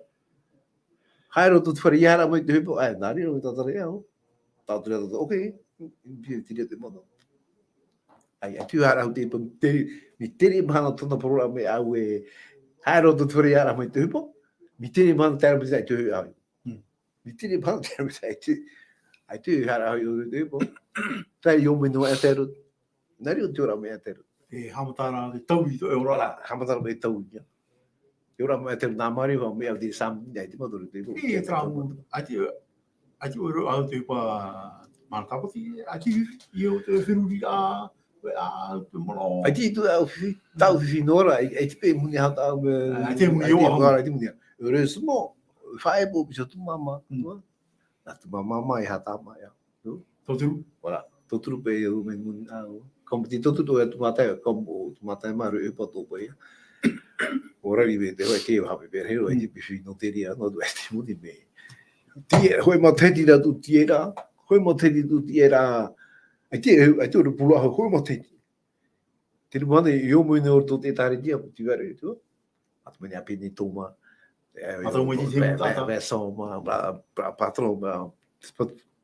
Haere roto te fare ia haere mai te iho, e, nā reira, tātara ia, o. Tātara ia, ok, mi te ria te mana. Ai, atu haere au te iho, mi te, mi te ria mahana tōna parau ra mai au e, haere roto te fare ia haere mai te iho, mi te ria mahana te haere mai te iho, ai. Mm. Mi te ria mahana te haere mai te iho, ai, te haere au i te iho. Tae i ō mai noa e te ro. Nā reira te ora mai e te ro. E haʻamata ra te taui i tō e ora. Voilà, haʻamata ra mai taui, ia. E ora mai e te ro nā Mario, mai au te sam, nā te mato te ro. E, e te rā mau, ai te, ai te ora au te pa, mana tāpati, ai te, i o te feruri a, a, te mano. Ai te tu au fifi, tau fifi nō ra, ai, ai te pe muni ha ta, ai te muni ai te o, muni, ai te muni. Heureusement, faʻaea pō pisa tū māmā, Mm. nā tū māmā mai ha tā mai, ia. Tō? Tōturu? Voilà, tōturu pe ia, ū, mai muni, a, ū. Comme te tōturu e tū mātai, comme o tū mātai mā, rue e pa tō pa ia. Ora ri me te hoa, te hoa, me pere, hoi, Mm. te pifi nō te ria, nō te muni me. Te, hoi matahiti rā tū tiera, hoi matahiti tū tiera. Ai te, ai te ora pūrā, hoi matahiti. Te ru mane, i ō mai nei o roto te ētārētia, pu te vare, tu. Atu mai nei a Pini Toma. E, Atu mai te, te, te, Vincent ma, ma, ma, patron, ma,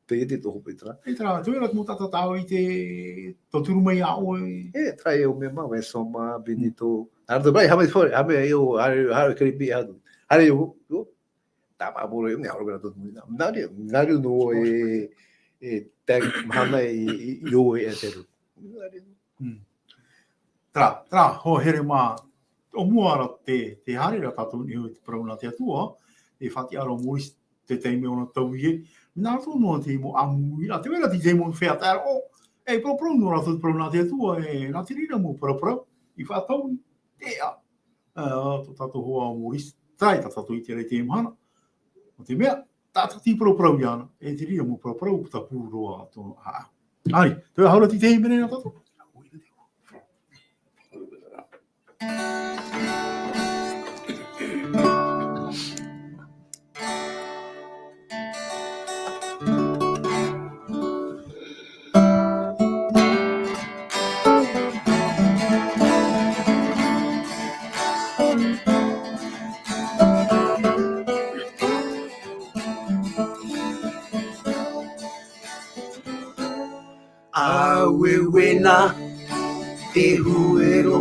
te, te toho petra. E tra, tu era mo tata tau i te, tōturu mai a ʻoe. E tra, e o me ma, Vincent ma, Benito. Nā roto mai, hame fore, hame e o, hare, hare karipi atu. Hare o, o. Tāpaʻo mōrō, e, nā, ora, ora, tō, nā, nā, nā, nō, e, e, te mahana i, i, i ō e te ru. Nā, nā. Mm. Tra, tra, ho here mā, o mua ra te, te haere ra tātou nei i te parau nā te Atua, e fati aro Morisi te taime ʻōna tau i e, nā roto noa te mau ʻāmuiraʻa, te vera te mau fea tae aro, e, parau, parau noa rātou te parau nā te Atua, e, nā te reira mau parau, parau, i faʻatau, te a, a, tō tātou hoa Morisi, tae tā tātou i te rei te mahana, o te mea, tātou te parau, parau iāna, e te reira mau parau, parau, puta pū roa tō, a, Ai, te hau ra te tahi mea nei nā tātou. Auē na te huero,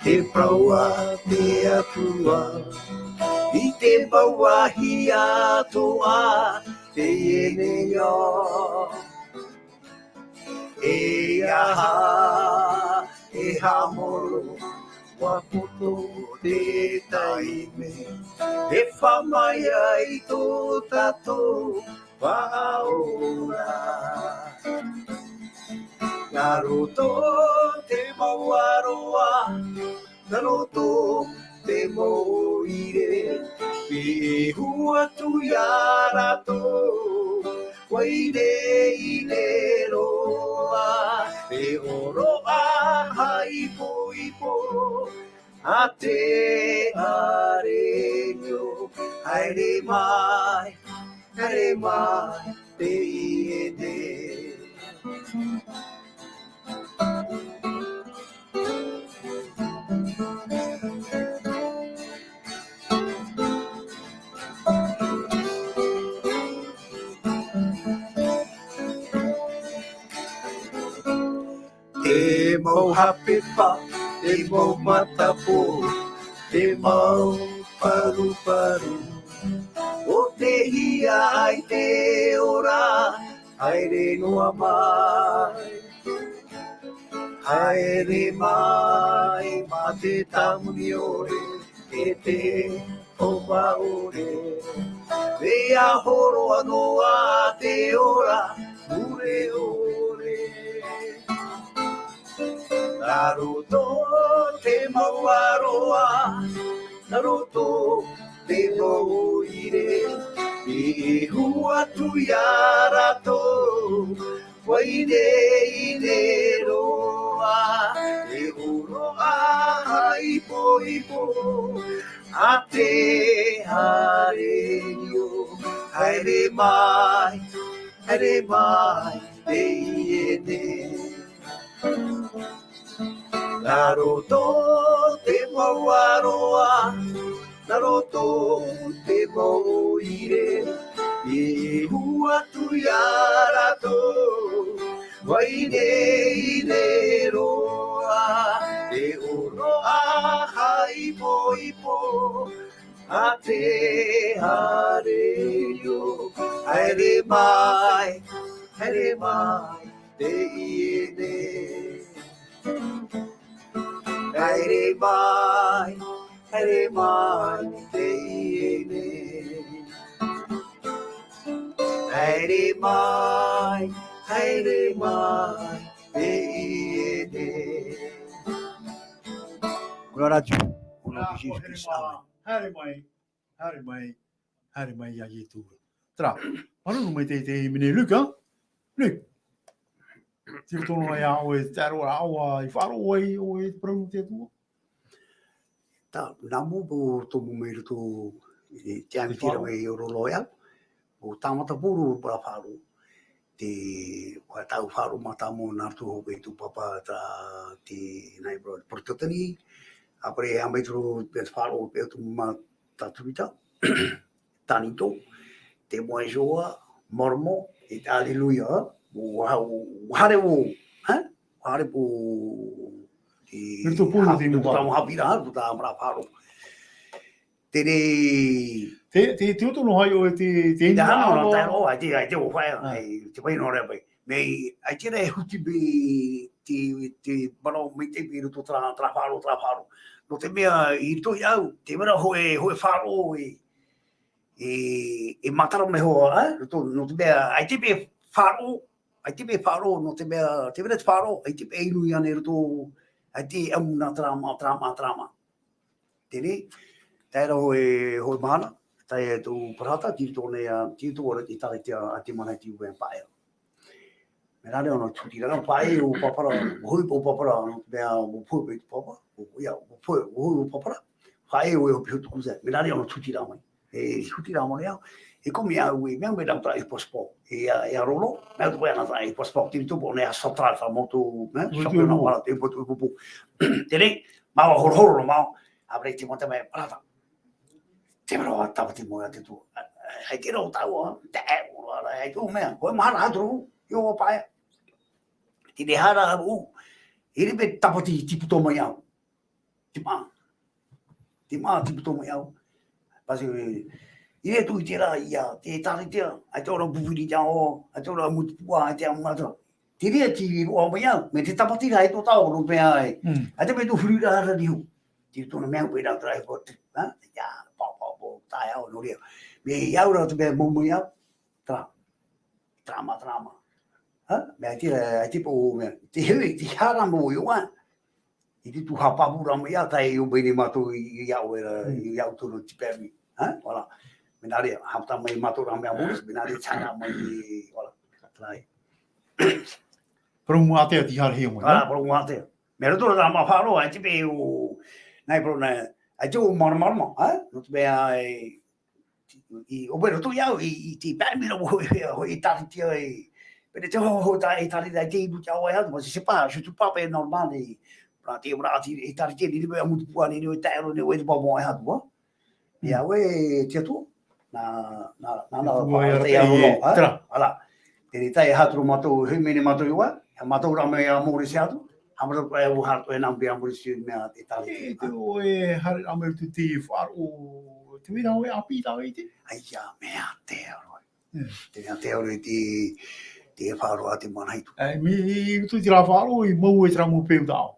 te parau a te Atua, i te mau vāhi atoʻa teie nei ao. E aha, e haʻamoro, ʻua poto te taime, e fā mai ai tō tātou Faʻaora. Nā roto te mau aroa, nā roto te mau ʻoire, e hua atu ia rātou, ʻua ʻineʻine roa, e ʻōroʻa hāipoipo, a te ʻarenio, haere mai, haere mai, teie nei. Te mau hapepa, te mau matapō, te mau paruparu. ʻO te hia ai te ora, haere noa mai. Haere mai, mā te tāmoni ʻore, e te ʻomaʻore. Mea hōroʻa noa te ora mure ʻore. Nā roto te mau aroa, nā roto te mau ʻoire, e hua atu ia rātou, ʻua ʻineʻine roa, e ʻōroʻa hāipoipo, a te ʻarenio, haere mai, Haere mai, teie nei. Nā roto te mau aroa, nā roto te mau ʻoire, i hū atu ia rātou, vahine ʻino roa, e ono ā haipoipo, a te haere ʻo. Haere mai, haere mai, teie nei. Haere mai, haere mai, teie nei. Haere mai, haere mai, teie nei. Gloire à Dieu. Au nom de Jésus-Christ. Amen. Haere mai, haere mai, haere mai iā Ietu. Terā, māuruuru maitaʻi i te hīmene Luke, ā? Luke. Tei roto noa iā ʻoe te taʻero ra ʻoe i faʻaroʻo ai ʻoe i te parau nō te Atua. Tā, nā mua paʻi tō mua mai roto i te ʻāmui ra mai i ʻō roa iāʻu. ʻO tāmata pū roa paʻi faʻaroʻo. Te, ʻua tāʻu faʻaroʻo mātāmua nā roto hoʻi i tō pāpā tā te, nā ʻō ra, Porotetani, ʻāpōsetolo, Petero, faʻaroʻo paʻi tō mua tā Tavita, Tanito, Témoins de Jéhovah, Mormon, e te Alléluia, ʻua, ʻua haere ʻo, ha? ʻUa haere paʻi i te, i roto paʻi i te, ha, te mau haʻapiʻiraʻa, roto i te mau faʻaroʻo. Terā. Te, te, tei roto noa iā ʻoe te, te, te inu hana, ʻaore rā, taʻero, ʻaita, ʻaita ʻua faʻaea, ā, e, te vai noa ra paʻi. Mai, ʻaita rā e huti paʻi te, te manaʻo maitaʻi paʻi i roto terā, terā faʻaroʻo, terā faʻaroʻo. Nō te mea, i roto iāʻu, te mea ra hōʻē, hōʻē faʻaroʻo e, e, e matara mai hoʻi, ā, roto, nō te mea, ʻaita paʻi faʻaroʻo, ʻaita paʻi faʻaroʻo, nō te mea, te mea ra te faʻaroʻo, ʻaita paʻi inu iāna i roto, ʻaita e ʻamu nā terā mā, terā mā, terā mā. Terā, taʻero hōʻē, hōʻē mahana, tae atu Parata, tei roto nei ā, tei roto ʻāreʻa i te ʻētārētia a te Manahiti Uea paʻi. Mea nā reira ʻōna tūtira, paʻi ʻo Papara, ʻua hoʻi paʻi ʻo Papara, nō te mea, ʻua pohe paʻi te papa, ʻo, ʻia, ʻua pohe, ʻua hoʻi ʻo Papara, paʻi ʻo e hope hotu kuza, mea nā reira ʻōna tūtira mai. E, tūtira mai au, e kō mai au e, mea, mea rau tā e passport, e, a, e a roro, mea tu ana tā e passport, tei roto paʻi nei a central, tā mau tō, mea, ui, championnat, ui, ui. Voilà, te potu, potu. Terā, māua horohoro, māua, ʻāpōsetolo Timoteo mai, Parata. Te mea ra tāpati mau iā te Atua. Ai, te rau tāua, te, e, ora, ai, tō mea, hōʻē mahana atu, i ʻō paʻi. Te reira rā, ʻu, i reira tāpati tipu tō mai au. Te mā. Te mā tipu tō mai au. Pasi, i reira tō i terā ia, te ʻētārētia, ʻaita ʻōna pupuri te ao, ʻaita ʻōna mutu pua, ʻaita ʻōna mutu. Te reira tei roaʻa mai au, mai te tāpati ra e tō tāua, nō te mea ē. Mm. ʻAita paʻi tō huru ra ra rihu. Tei roto nā mea paʻi rā terā e pō, ha? Ia, pau, pau, pau, tae au, nō reira. Mai iāʻu rā te mea mau mai au, terā. Terā mā, terā mā. Ha? Mea te, te pō, mea. Te hui, te hara mau i ʻoa. I te tū hāpapū rā mai ia, tae i ʻō mai nei mātou i, i iāʻu ra, mm, i iāʻu tō roto te pēmi. Ha? Voilà. Mea nā reira, hāmata mai mātou rā mai a Maurice, mea nā reira, tana mai, voilà. Terā. Parau Ātea tei haerehia mai, ā, ā? Parau Ātea. Mea roto rā mā faʻaroʻo, ʻaita paʻi ʻo, nā e parau nā, ʻaita ʻo māramarama, ā? Nō te mea, e, i, ʻo paʻi roto iāʻu, i, i te pēmi ra, ʻo, ʻo, ʻo, ʻētārētia, e, paʻi te ho, ho, tā, ʻētārētia, te inu te ao, e, atu, mais c'est pas, je trouve pas, paʻi normal, e, rā te, rā te, ʻētārētia, nei, nei, paʻi, ʻamu te pua, nei, nei, taʻero, nei, ʻoe te pāpā, e, atu, ā? Ia, mm, ʻoe, te Atua, nā, nā, nā, nā, te Atua, nā, e, te, e, aroha, ā? Terā. Voilà. Terā, tae atu rā mātou, hīmene mātou i ʻō, e mātou rā mai a Maurice atu, hāmata paʻi ʻua haere atu e nā paʻi a Maurice i mea te tari. E, te ʻoe, haere rā mai roto i te faʻaroʻo, te mea ʻoe ʻāpī tāua i te? ʻAita, mea te aro. Mm. Te mea te aro i te, te faʻaroʻo a te Manahiti. E, mai, i roto i terā faʻaroʻo, i mau e terā mau peu tāua.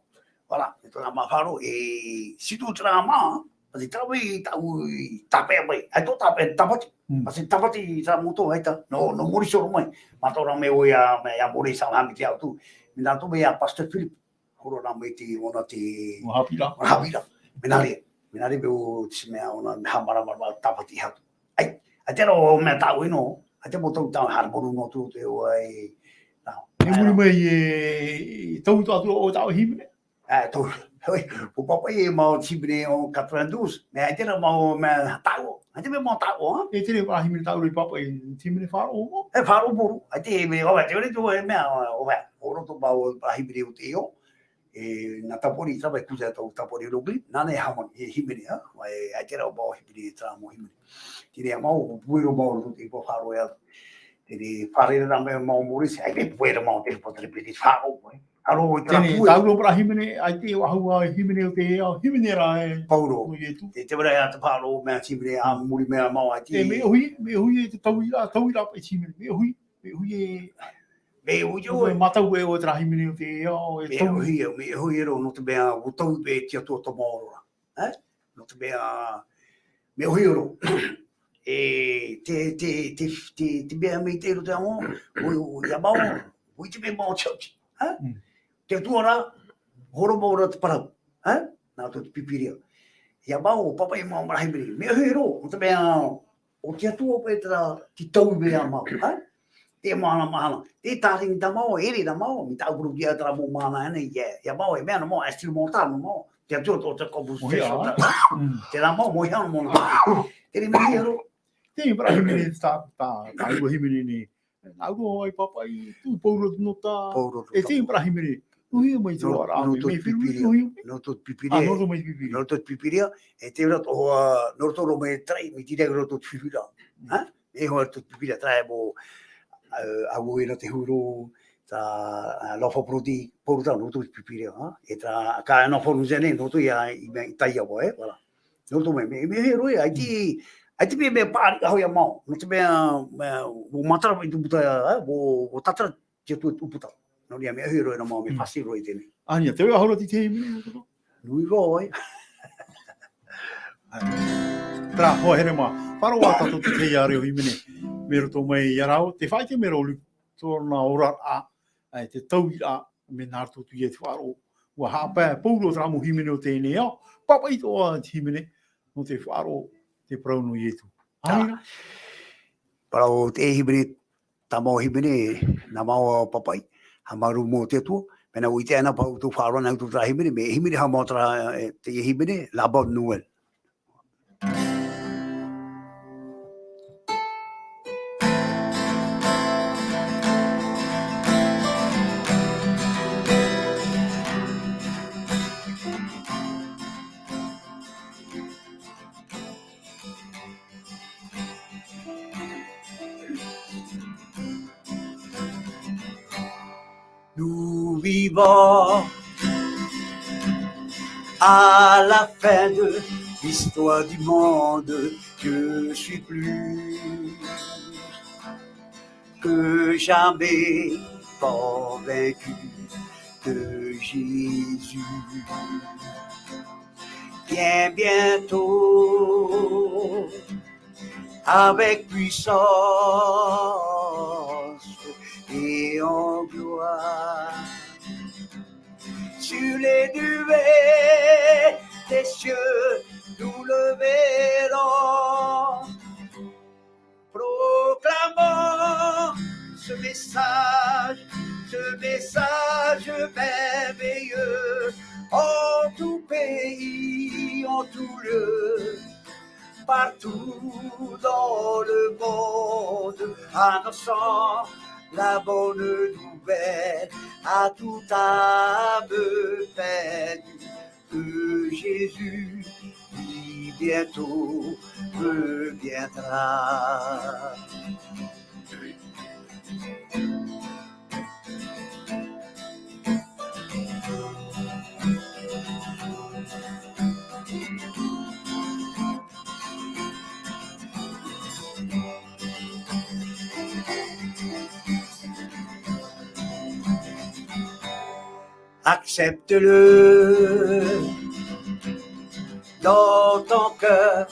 Voilà, e tō rā mā faʻaroʻo, e, situ terā mā, pasi tāua i tāʻu i tāpeʻa mai. ʻAita tō tāpeʻa, tāpati. Mm. Pasi tāpati i terā motu, ʻaita, nō, nō Maurice ʻōrero mai. Mātou rā mai ʻoia, mai ia Maurice, ʻāmui te ao atu. Mea nā tō mai ia Pastor Philip, horo rā mai te, ʻōna te, ʻōna haʻapiʻiraʻa. Ōna haʻapiʻiraʻa. Mea nā reira, mea nā reira paʻi ʻo te mea ʻōna, mea haʻamāramarama tāpati atu. ʻAi, ʻaita rā ʻo mea tāʻu e nō, ʻaita mau tau tāʻu haere pono nō tū te ʻoe, nā. E muri mai e, e tau atu ʻo tāʻu hīmene. E, tau, ʻoe, ʻo pāpaʻi e mau hīmene ʻo quatre-vingt-douze, mea ʻaita rā mau mea tāʻu, ʻAita e mea mau tāʻoʻa, e te reira parau hīmene tāʻu i pāpaʻi, te hīmene faʻaroʻo mau. E faʻaroʻo mau, ʻaita e mea, ʻo vai, te reira tō e mea, ʻo vai, ʻo roto mau parau hīmene o te ʻeʻa, e, nā tāpori, tāpori, kū te tau tāpori roki, nāna e hāmani, e hīmene, ha? Vai, ʻaita e rā mau hīmene, e terā mau hīmene. Te reira mau, puero mau roto i te faʻaroʻo e atu. Te reira, fārerei rā mea mau Morisi, ʻaita e puero mau te pōtare piti faʻaroʻo, e. Aro i te Tēnei, rā pue. Tāʻu roa parau hīmene, ʻaita e ʻahu ā hīmene o te ʻeʻa, hīmene rā e. Pauro. Nō Ietu. Te, te mea atu faʻaroʻo mea hīmene, ā, muri mea mau ʻaita. E, mea ʻohi, mea ʻohi e te tauiraʻa, tauiraʻa paʻi hīmene, mea ʻohi, mea ʻohi e. Mea ʻohi ʻoe. Mea mātau e ʻoe terā hīmene o te ʻeʻa, e tau. Mea ʻohi ʻoe, mea ʻohi ʻoe roa, nō te mea, ʻua tau paʻi te Atua tō mau oraraʻa. E? Nō te mea, mea ʻohi ʻoe roa. E, te, te, te, te, te mea maitaʻi roa te amo, ʻo, ʻo, iā mau, ʻo i te mea mau church, ha? Mm. Te Atua rā, horo mau rā te parau, ha? Nā roto te Pīpīria. Iā mau, pāpaʻi mau parau hīmene, mea ʻohi roa, nō te mea, ʻo te Atua paʻi terā, te taui mai iā mau, ha? Te mahana, mahana. Te tāringi tā mau, ʻere tā mau, mai tāʻu purū kia terā mau mahana ānei, ia, iā mau, e mea nā mau, e style mau tā nō mau. Te Atua tō te kopu ʻoia, session tā. Mm. Terā mau, mau iho mau nā. Te reira mea ʻohi roa. Te parau hīmene tā, tā, tā ua hīmene nei. Nā roto i pāpaʻi, tū Pauro nō tā. Pauro nō tā. E te parau hīmene. Nō hia mai te Nō, roaraʻa, nō mai, tō mai te Pīpīria. Nō hia mai. Nō tō te Pīpīria. Ā, nō roto mai te Pīpīria. Nō tō te Pīpīria. E te reira tō, ā, nō roto roa mai te tarai, mai te reira roto te Pīpīria. Mm. Ha? E hoa tō te Pīpīria, terā e mō, ā, ʻaore rā te huru, tā, ā, Lofa Prodigue, Pauro tā, nō roto te Pīpīria, ha? E tā, ka nā Pauro nei, nō roto ia, i mea, i Taiawa, e, voilà. Nō roto mai, mea, mea ʻohi roa, ʻaita, Mm. ʻaita mea, mea paʻari ʻaho iā mau, nō te mea, mea, ʻua matara mai te puta, e, ʻua, ʻua tātara te Atua te ʻūputa. Nō reira, mea ʻohi roa nā mau, mea Mm. fāsiʻi roa i teie nei. Ania, te vai ʻaho ra te tahi mea, Nui roa, ʻoe. Terā, hoa here mā. Faʻaroʻo ā tātou te tahi ʻāreʻa hīmene. Mai roto mai iā rāua, te faʻaʻite mai ra ʻo Luke, tōna oraraʻa, ā, te tauiraʻa, mai nā roto atu ia te faʻaroʻo. ʻUa haʻapae Pauro terā mau hīmene o teie nei ao. Pāpaʻi atoʻa te hīmene, nō te faʻaroʻo, te parau nō Ietu. Ā. Ānei rā. Parau te hīmene, Tāmau hīmene, nā mau pāpaʻi, haʻamāuruuru mau te Atua, mea nā ʻua ʻite anaʻe paha ʻoutou faʻaroʻo anaʻe ʻoutou terā hīmene, mea hīmene haʻamau terā, e, te hīmene, La Bonne Nouvelle. Nous vivons à la fin de l'histoire du monde. Je suis plus que jamais convaincu que Jésus vient bientôt avec puissance et en gloire. Sur les nuées des cieux, nous le verrons. Proclamons ce message, ce message merveilleux en tout pays, en tout lieu, partout dans le monde, annonçons la bonne nouvelle à toute âme perdue. Que Jésus, lui, bientôt reviendra. Accepte-le dans ton cœur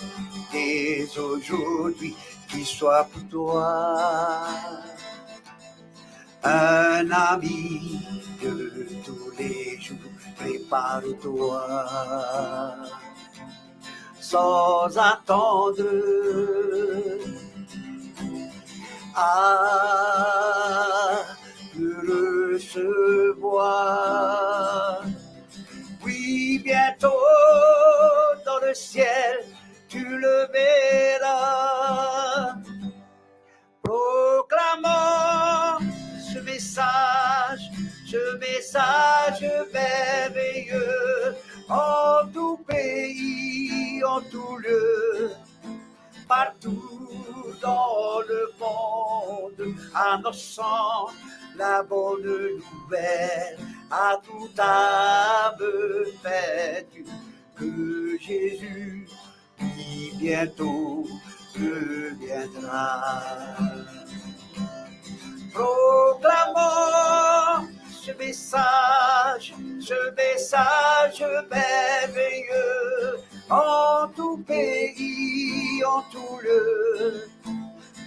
dès aujourd'hui, qu'il soit pour toi un ami de tous les jours. Prépare-toi sans attendre à le recevoir. Oui, bientôt dans le ciel, tu le verras. Message, ce message merveilleux, en tout pays, en tout lieu, partout dans le monde, annonçant la bonne nouvelle à toute âme perdue, que Jésus qui bientôt reviendra. Proclamons ce message, ce message merveilleux, en tout pays, en tout lieu,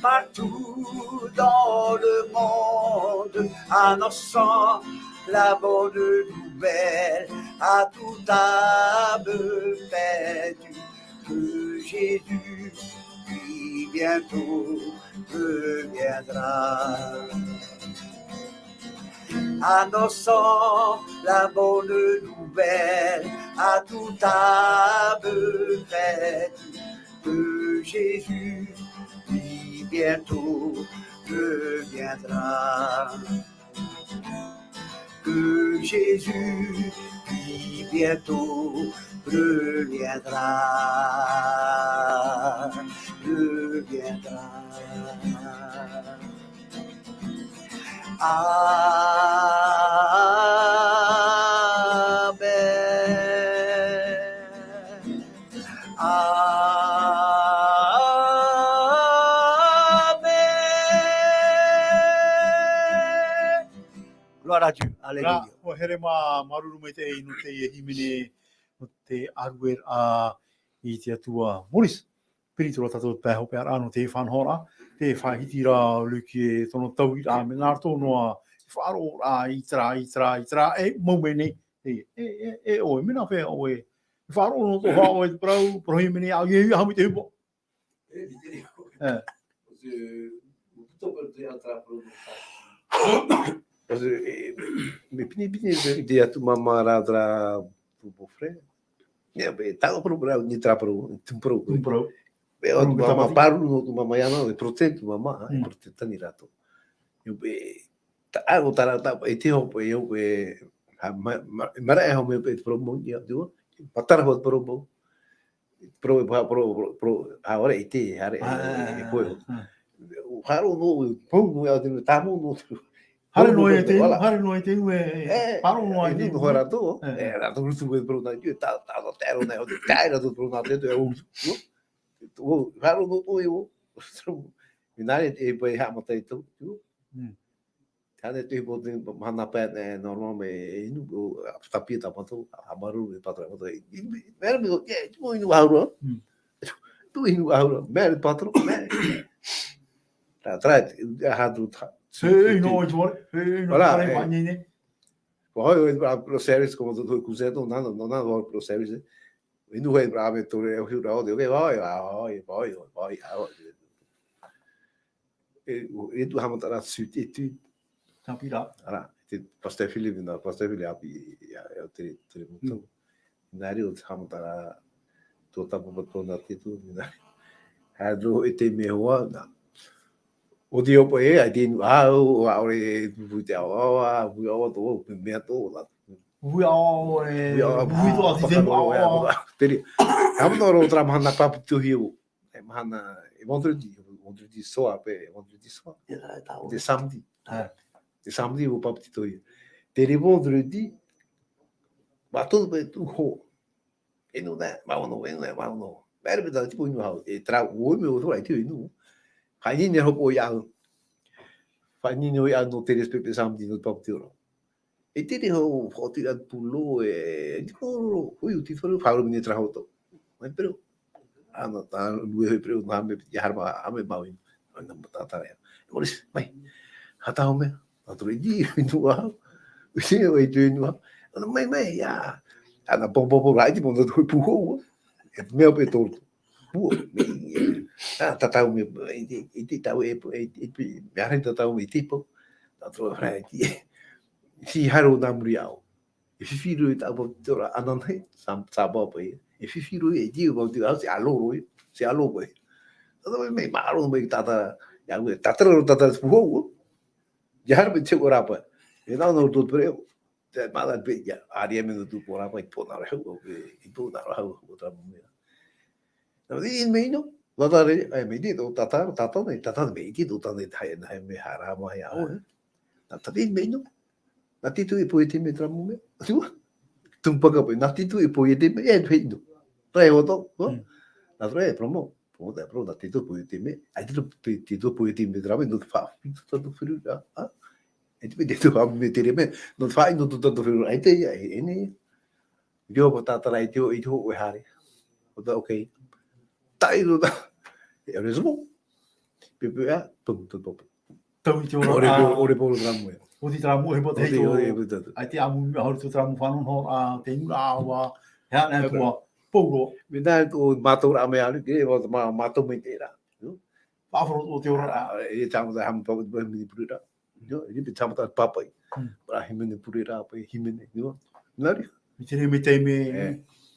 partout dans le monde, annonçant la bonne nouvelle à toute âme perdue, que Jésus, lui, bientôt reviendra. Annonçant la bonne nouvelle à toute âme perdue, que Jésus, lui, bientôt reviendra. Que Jésus, lui, bientôt reviendra, reviendra. Amen. Amen. Gloire à Dieu. Alléluia. Ra, ʻua here mā, māuruuru maitaʻi nō teie hīmene, nō te ʻārueraʻa i te Atua. Morris, piri atu ra tātou te pae hopeʻaraʻa nō te faʻanahoraʻa, te faʻahiti ra Luke e tōna tauiraʻa, mea nā roto noa, e faʻaroʻo ra i terā, i terā, i terā, e mau mai nei, e, e, e, e ʻoe, mea nā fea ʻoe, e faʻaroʻo noa atoʻa ʻoe te parau, parau hīmene, ʻa, e, e, haʻamau i te hupa. E. Parce que, e, mea pinepine te, te atu māmā ra terā beau-frère. Ia, be, tā ʻoutou parau, ni terā parau, tū parau. Tū parau. Be, ʻo tū māmā, pāruru nō tū māmā iāna, e protect tū māmā, e protect ani rātou. Ia, be, tā, ʻo tā rā, tā, e te hope, e hope, ha, ma, ma, maraʻa e hope, e te parau mau, ia, te ua, matara hoʻi te parau mau. Pro, pro, pro, pro, pro, ʻaore i te, haere, e, e koe. Haere noa, pau noa, e te tāmau noa. Haere noa i te, haere noa i te ue, e, paro noa i te ue. Noho rātou, e, rātou rutu e pro nā, e, tā, tā, tā, aro nā, e, tā, rātou pro nā, te, e, o, o, haere noa, o, e, o. Mea nā reira, e, pai haʻamata i tō, Tāne te hōʻē mahana pae, e, normal me, e, inu, o, tapia tā mātou, a, a maru me patro, mātou, e, e, mea ra me, e, tū inu ʻahuru. Tū inu ʻahuru, mea ra patro, mea. Tā, tā, e, aha tū tā. He, e, inu, ʻoe, tū ore, he, e, inu, voilà, ʻare, e, faʻaineinei. Ko hoi, e, a, pro service, ko mātou, ko Zé, tō, nā, nā, nā, nā, pro service, e. Inu hoi, a, me tō re, e, hiu rā, o, te, ok, vai, vai, vai, vai, vai, vai. E, e tū haʻamata ra suite étude. Tāpira. Ara, te Pasteur Philippe, nā, Pasteur Philippe ʻāpī, ia, ia, te, te motu. Nā reira, ʻo te haʻamata ra, tō tāpapa tōna te tū, nā reira. Haere noa i te mea hoa, nā. ʻO te hope, e, ai te inu, a, o, a, ʻaore, e, pūpū te ao, a, a, pū ao, tō, mea tō, nā. Pūpū ao, e, pūpū ao, pūpū ao, te tino ao, a, a. Te reira. Haʻamata ra terā mahana pāpetitohia, e mahana, e vendredi, vendredi soir, pe, vendredi soir. Ia, e tā. Te samedi. Te samedi, ʻua pāpetitohia. Te reira vendredi, mātou paʻi tū hō. E nō nā, māua nō, e nō nā, māua nō. Mea ra me tā tipo inu hau, e terā, ʻoe mea ʻo tō rai te inu. Faʻaineinei hope ʻoe iāʻu. Faʻaineinei ʻoe iāʻu nō te respect pe samedi nō te pāpetitoraʻa. E tere hou, faʻaoti atu pūlō, e, e te pūlō, hui uti wharu, wharu mine tara hoto. Mai pero. Ana, tā, lue hui pero, nā me, ia harama, a me mau inu. Ana, mo tā tara ia. E mori, mai. Hata hou mea. Nā toro i di, inu a. Uti, o i tu inu a. Ana, mai, mai, ia. Ana, pom, pom, pom, rai, ti, pom, tō hui pū hou. E mea pe tō. Pū, mai, ia. Ā, tatau me, i te, i te tau e, e, e, mea rai tatau me i te pō. Nā toro rai, ti. Ti haro nā muri au. E fifi roa i tā pāpetitoraʻa ananahi, sa, sa pāpā ia. E fifi roa i, e tiu pāpetitoraʻa, se alo roa ia, se alo koe. Tata mai, mai, māro mai tātara, ia koe, tātara roa tātara te puhou. ʻIa haere mai te hau ʻōrapa. E nā, nō tō te pereʻoʻo. Te māʻa te peʻe, ʻia, ʻāreʻa mai nō tō ʻōrapa, i pō nā roa hau, i pō nā roa hau, ʻo terā mau mea. Nā, i mea ʻino, nā tā re, ʻae, mea ʻino, tātā, tātā nei, tātā nei, mea ʻino, tātā nei, haere, haere mai, haere mai, ʻaore. Nā, tātā nei, mea ʻino. Nā te ʻite ʻoe e pohe te mea terā mau mea. Tua. Tumu pāka paʻi, nā te ʻite ʻoe e pohe te mea, e, mea ʻino. Terā e ʻō atu, ʻo? Mm. Nā terā e, promo. Pō, tā, pō, nā te ʻite ʻoe e pohe te mea. ʻAita te, te, te ʻite ʻoe e pohe te mea terā mau, nō te faʻaʻite tō tātou feruriraʻa, ā? E te, te, te, te, te, te, te, nō te faʻaʻite tō tātou feruriraʻa, ʻaita, ʻaita, e, e, nei. Riro paʻi tātara i te hō, i te hō, ʻoe haere. ʻO tā, ok. Taʻi roa tā. E, ʻaore, so. Pepe, ā, pum, pum, pum. Tau i te ora, ʻaore ā, pō-, ʻaore pō terā mau. ʻO te terā mau, he pō te ʻAore, hei tō. ʻAore pō tātou. ʻAita ʻamu, ʻaore tō terā mau fānauraʻa, te nūnaʻa, ʻaore, he aha atu ā, pauroa. Mea nā, ʻo mātou rā mea ʻaore, ke, mā-, mā-, mātou mai te rā. Io. Faʻahoro ʻo te ora. Ā, e tāmata haʻamata paʻi, paʻi, hīmene pureraʻa. Io, e riro paʻi tāmata pāpaʻi. Mm. Paʻi hīmene pureraʻa, paʻi hīmene, io. Nā reira. I te reira mai te taime, e,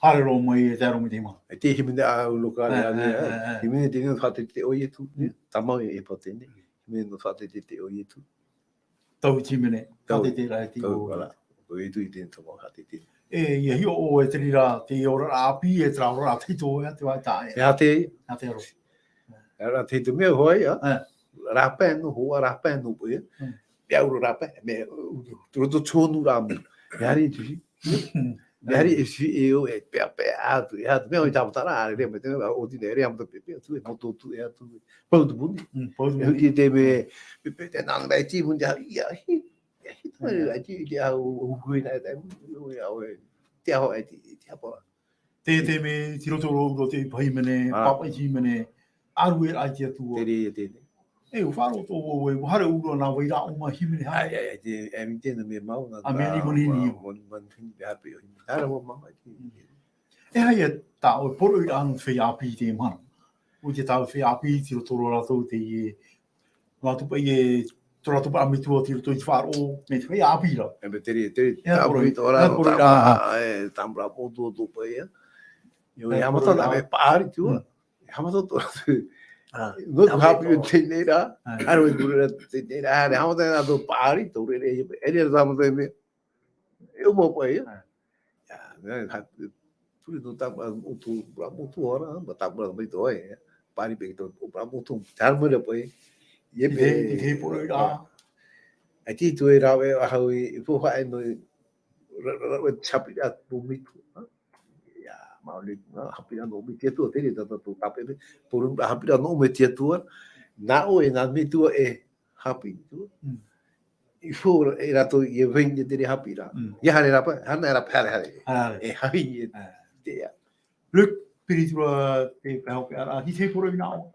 haere roa mai, e tae roa mai te maha. E te hīmene ʻāuroka, e, ʻāreʻa, e, e, e, e. Hīmene teie nō te faʻateitei o Ietu, mm, tāmau e, e pāhono teie. Hīmene nō te faʻateitei o Ietu. Tau i te hīmene, tau, faʻateitei rā e te tau, o. Voilà. O Ietu i teie tāmau faʻateitei. E, ʻia hiʻo ʻoe i te reira, te oraraʻa ʻāpī, e terā oraraʻa tahito, e te vai tā, e. E aha te, e aha te aro. E aha te mea hoʻi, ā? E. Rāpae nō, hoa rāpae nō, e. Mm. Mea ʻauro rāpae, mea, roto tō nūnaʻa mau. Mea haere i te hī. Mm. Mea haere i te hī, e ʻo, e pea, pea, atu, e atu, mea ʻoe tāmata rā, ʻaore, mea te mea, ʻo tīna, ʻaore, ʻamuta pē, pē, atu, e moto atu, e atu, e pau te puni. Mm, pau te puni. E, i te mea, pē, pē, te nānā, e tī puni, ʻia, ʻia, hī, ʻia, hī, tā, e, e, te, te, ʻa, ʻo, ʻo, hui nā, e, e, ʻo, ʻo, e, te aho, e, te, te hapa. Te, te mea, tei roto roa, roto i te hīmene, ā, pāpaʻi hīmene, ʻārueraʻa i te Atua. Te reira, te reira. E, ʻua faʻaroʻo atu vau, e, ʻua haere ʻō roa nā vai ra ʻō mā hīmene haere. Ai, ai, ai, te, e, mea tēnā mea mau, nā, ā, mea nā, manihini, ā, ʻo. Mani-, manihini, mea haere paʻi ʻo hīmene. Haere ʻō mā, ai, te. E aha ia tā ʻoe poroʻi ra nō te feiā ʻāpī i teie mahana? ʻUa ʻite tātou feiā ʻāpī, tei roto roa rātou teie, nō atu paʻi e, tō rātou paʻi metua tei roto i te faʻaroʻo, mai te feiā ʻāpī ra. E, mea te reira, te reira, e aha te poroʻi, tāpui tō rā, e aha te poroʻi ra, tāmau, e, tāmau rā, pō tō, tō paʻi, e. Io, e, e aha poroʻi ra. Haʻamata nā mea paʻari atu, ā. Mm. E haʻamata atu. Ā. Nō te haʻapiʻi o teie nei rā, ā, ʻaore i te pure ra teie nei rā, ā, haʻamata nā tō paʻari, tō reira, e, e, e, tāmau te mea. E ʻō mau paʻi, ā. Ā. Ia, nā, ha-, pure nō tā, ā, motu, rā motu ora, mā tā pura mai tō, e. Paʻari paʻi tō, rā motu, tā mai rā paʻi. Ia, i te, i te poroʻi ra. Ā. ʻAita i tō e rāveʻa hau i, i faufaʻa nō, ra, ra, ra, te haʻapiʻiraʻa nō Meitu, ā? Ia, maori, ā, haʻapiʻiraʻa nō Meitu, te Atua, te reira tā tātou tāpeʻa, poroʻi ra haʻapiʻiraʻa nō Meitu, te Atua. Nā ʻoe, nā Meitu e haʻapiʻi, te Atua. Mm. I fou, e rātou, e vahine te reira haʻapiʻiraʻa. Mm. ʻIa haere rā paʻi, haere rā paʻi, haere, haere. Haere, haere. E haʻapiʻi, e, ā, te, ia. Luke, piri atu ra te pae hopeʻa ra, i te poroʻi nā ʻō.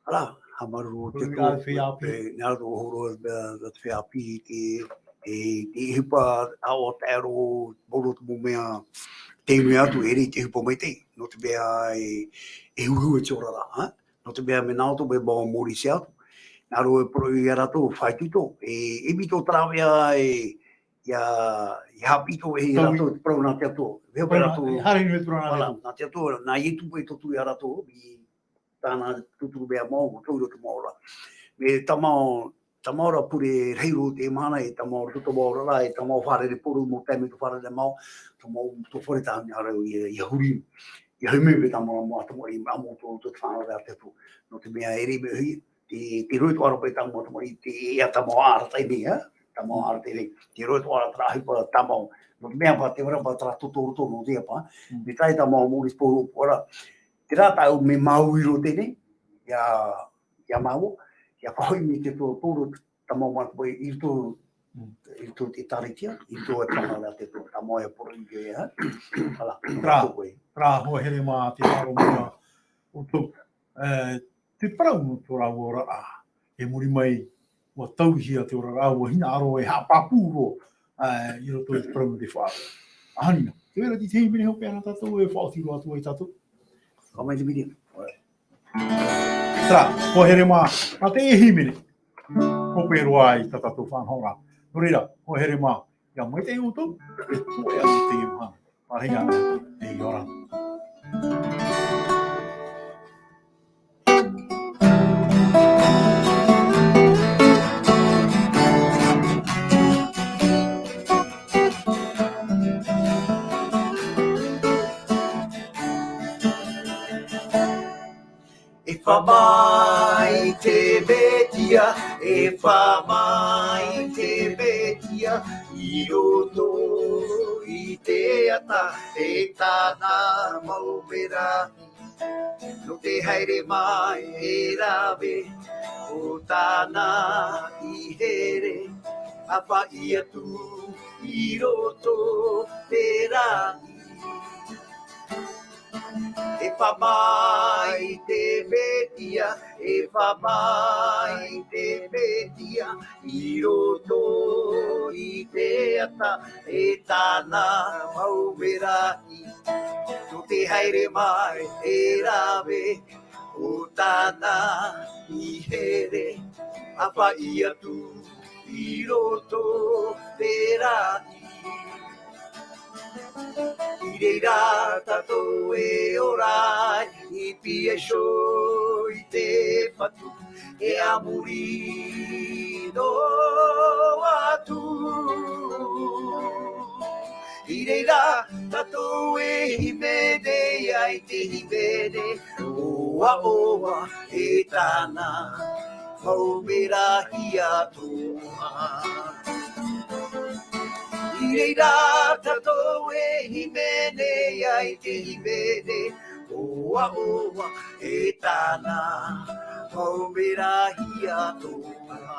Ara, haʻamāuruuru te poroʻi ra, Atua, feiā ʻāpī. E, nā roto hou roa, ā, te feiā ʻāpī, te, e, te ʻohipa, ā, ʻo tae roa, pauroa te mau mea, tei mua atu, e riro te ʻohipa maitaʻi, nō te mea e, e huhū te oraraʻa, ā? Nō te mea, mea nā ʻō atu, mea mau Mōrīsia atu. Nā roto e poroʻi ia rātou, faʻaitoito, e, e ʻimi tō te rāveʻa, e, ʻia, ʻia haʻapiʻi atu e rātou, te parau nā te Atua. Parau nā, rātou, e haere i te parau nā te Atua. Voilà, nā te Atua, nā Ietu paʻi e toru ia rātou, i tāna tūturu mea mau, ʻua tau i roto te mau ora. Mea tāmau, tāmau ra pure rahi roa teie mahana, e tāmau roto te mau ora ra, e tāmau fārerei poroʻi mau taime tō fārerei mau, tāmau tō fare tāne ara ʻia, ʻia huri. ʻIa huri mai tāmau mau tamariʻi, mau tō, tō te fānauraʻa a te Atua. Nō te mea e riro mai, te, te rohe atoʻa ra paʻi tāmau tamariʻi, te, ʻia tāmau arataʻi nei, ā? Tāmau arataʻi nei. Te rohe atoʻa ra terā ʻohipa tāmau. Nō te mea paʻi, te mea paʻi terā toto roto nō te apa. Mm. Mea tae tāmau Mōrīsia pauroa ra. Terā tāʻu mea māuiui roa teie, ia, ia māua, ia faʻahoʻi mai te Atua pauroa tāmau manaʻo paʻi i roto, mm, i roto i te ʻĒkālesia, i roto i te fānauraʻa a te Atua, tāmau e poroʻi e, ā? Voilà, terā, terā hoa here mā te faʻaroʻo mai ʻoutou, e, te parau nō tō rāua oraraʻa, e muri mai, ʻua tauihia te oraraʻa, ʻua hinaʻaro e haʻapāpū roa, ā, i roto i te parau nō te faʻaroʻo. ʻAhani na, tē vai ra te hīmene hopeʻa nā tātou e faʻaoti roa atu ai tātou. Ka mai te video. Terā, hoa here mā, nā te hīmene. Hope roa ai tā tātou faʻanahoraʻa. Nō reira, hoa here mā, ʻia maitaʻi ʻoutou, e toe atu teie mahana. Pārahi ana, e ʻia ora na. Fā mai te Mesia, e fā mai te Mesia, i roto i te ata, e tāna mau merahi. Nō te haere mai e rave, o tāna i here, a faʻi atu i roto te rahi. E fā mai te Mesia, e fā mai te Mesia, i roto i te ata, e tāna mau merahi. Nō te haere mai e rave, o tāna i here, a faʻi atu i roto te rahi. I reira tātou e ora ai, i pīhaʻi iho i te Fatu, e a muri noa atu. I reira tātou e hīmene ai, te hīmene ʻoaʻoa, e tāna mau merahi atoʻa. I reira tātou e hīmene ai, te hīmene ʻoaʻoa, e tāna mau merahi atoʻa.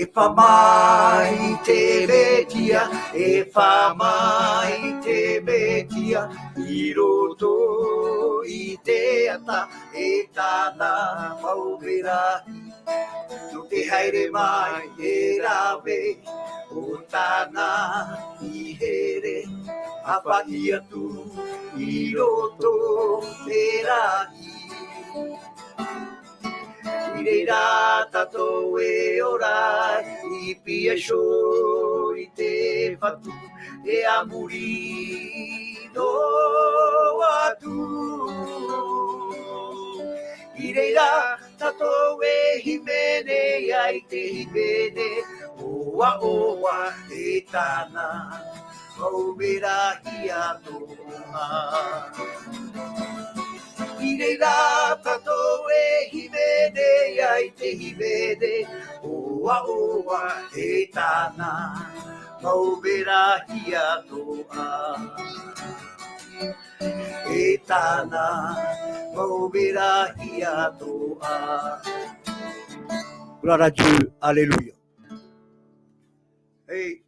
E fā mai te Mesia, e fā mai te Mesia, i roto i te ata, e tāna mau merahi. Nō te haere mai e rave, o tāna i here, a faʻi atu i roto te rahi. I reira tātou e ora ai, i pīhaʻi iho i te Fatu, e a muri noa atu. I reira tātou e hīmene ai, te hīmene ʻoaʻoa, e tāna mau merahi atoʻa. I reira tātou e hīmene ai, te hīmene ʻoaʻoa, e tāna mau merahi atoʻa. E tāna mau merahi atoʻa. Gloire à Dieu, alléluia. Hey,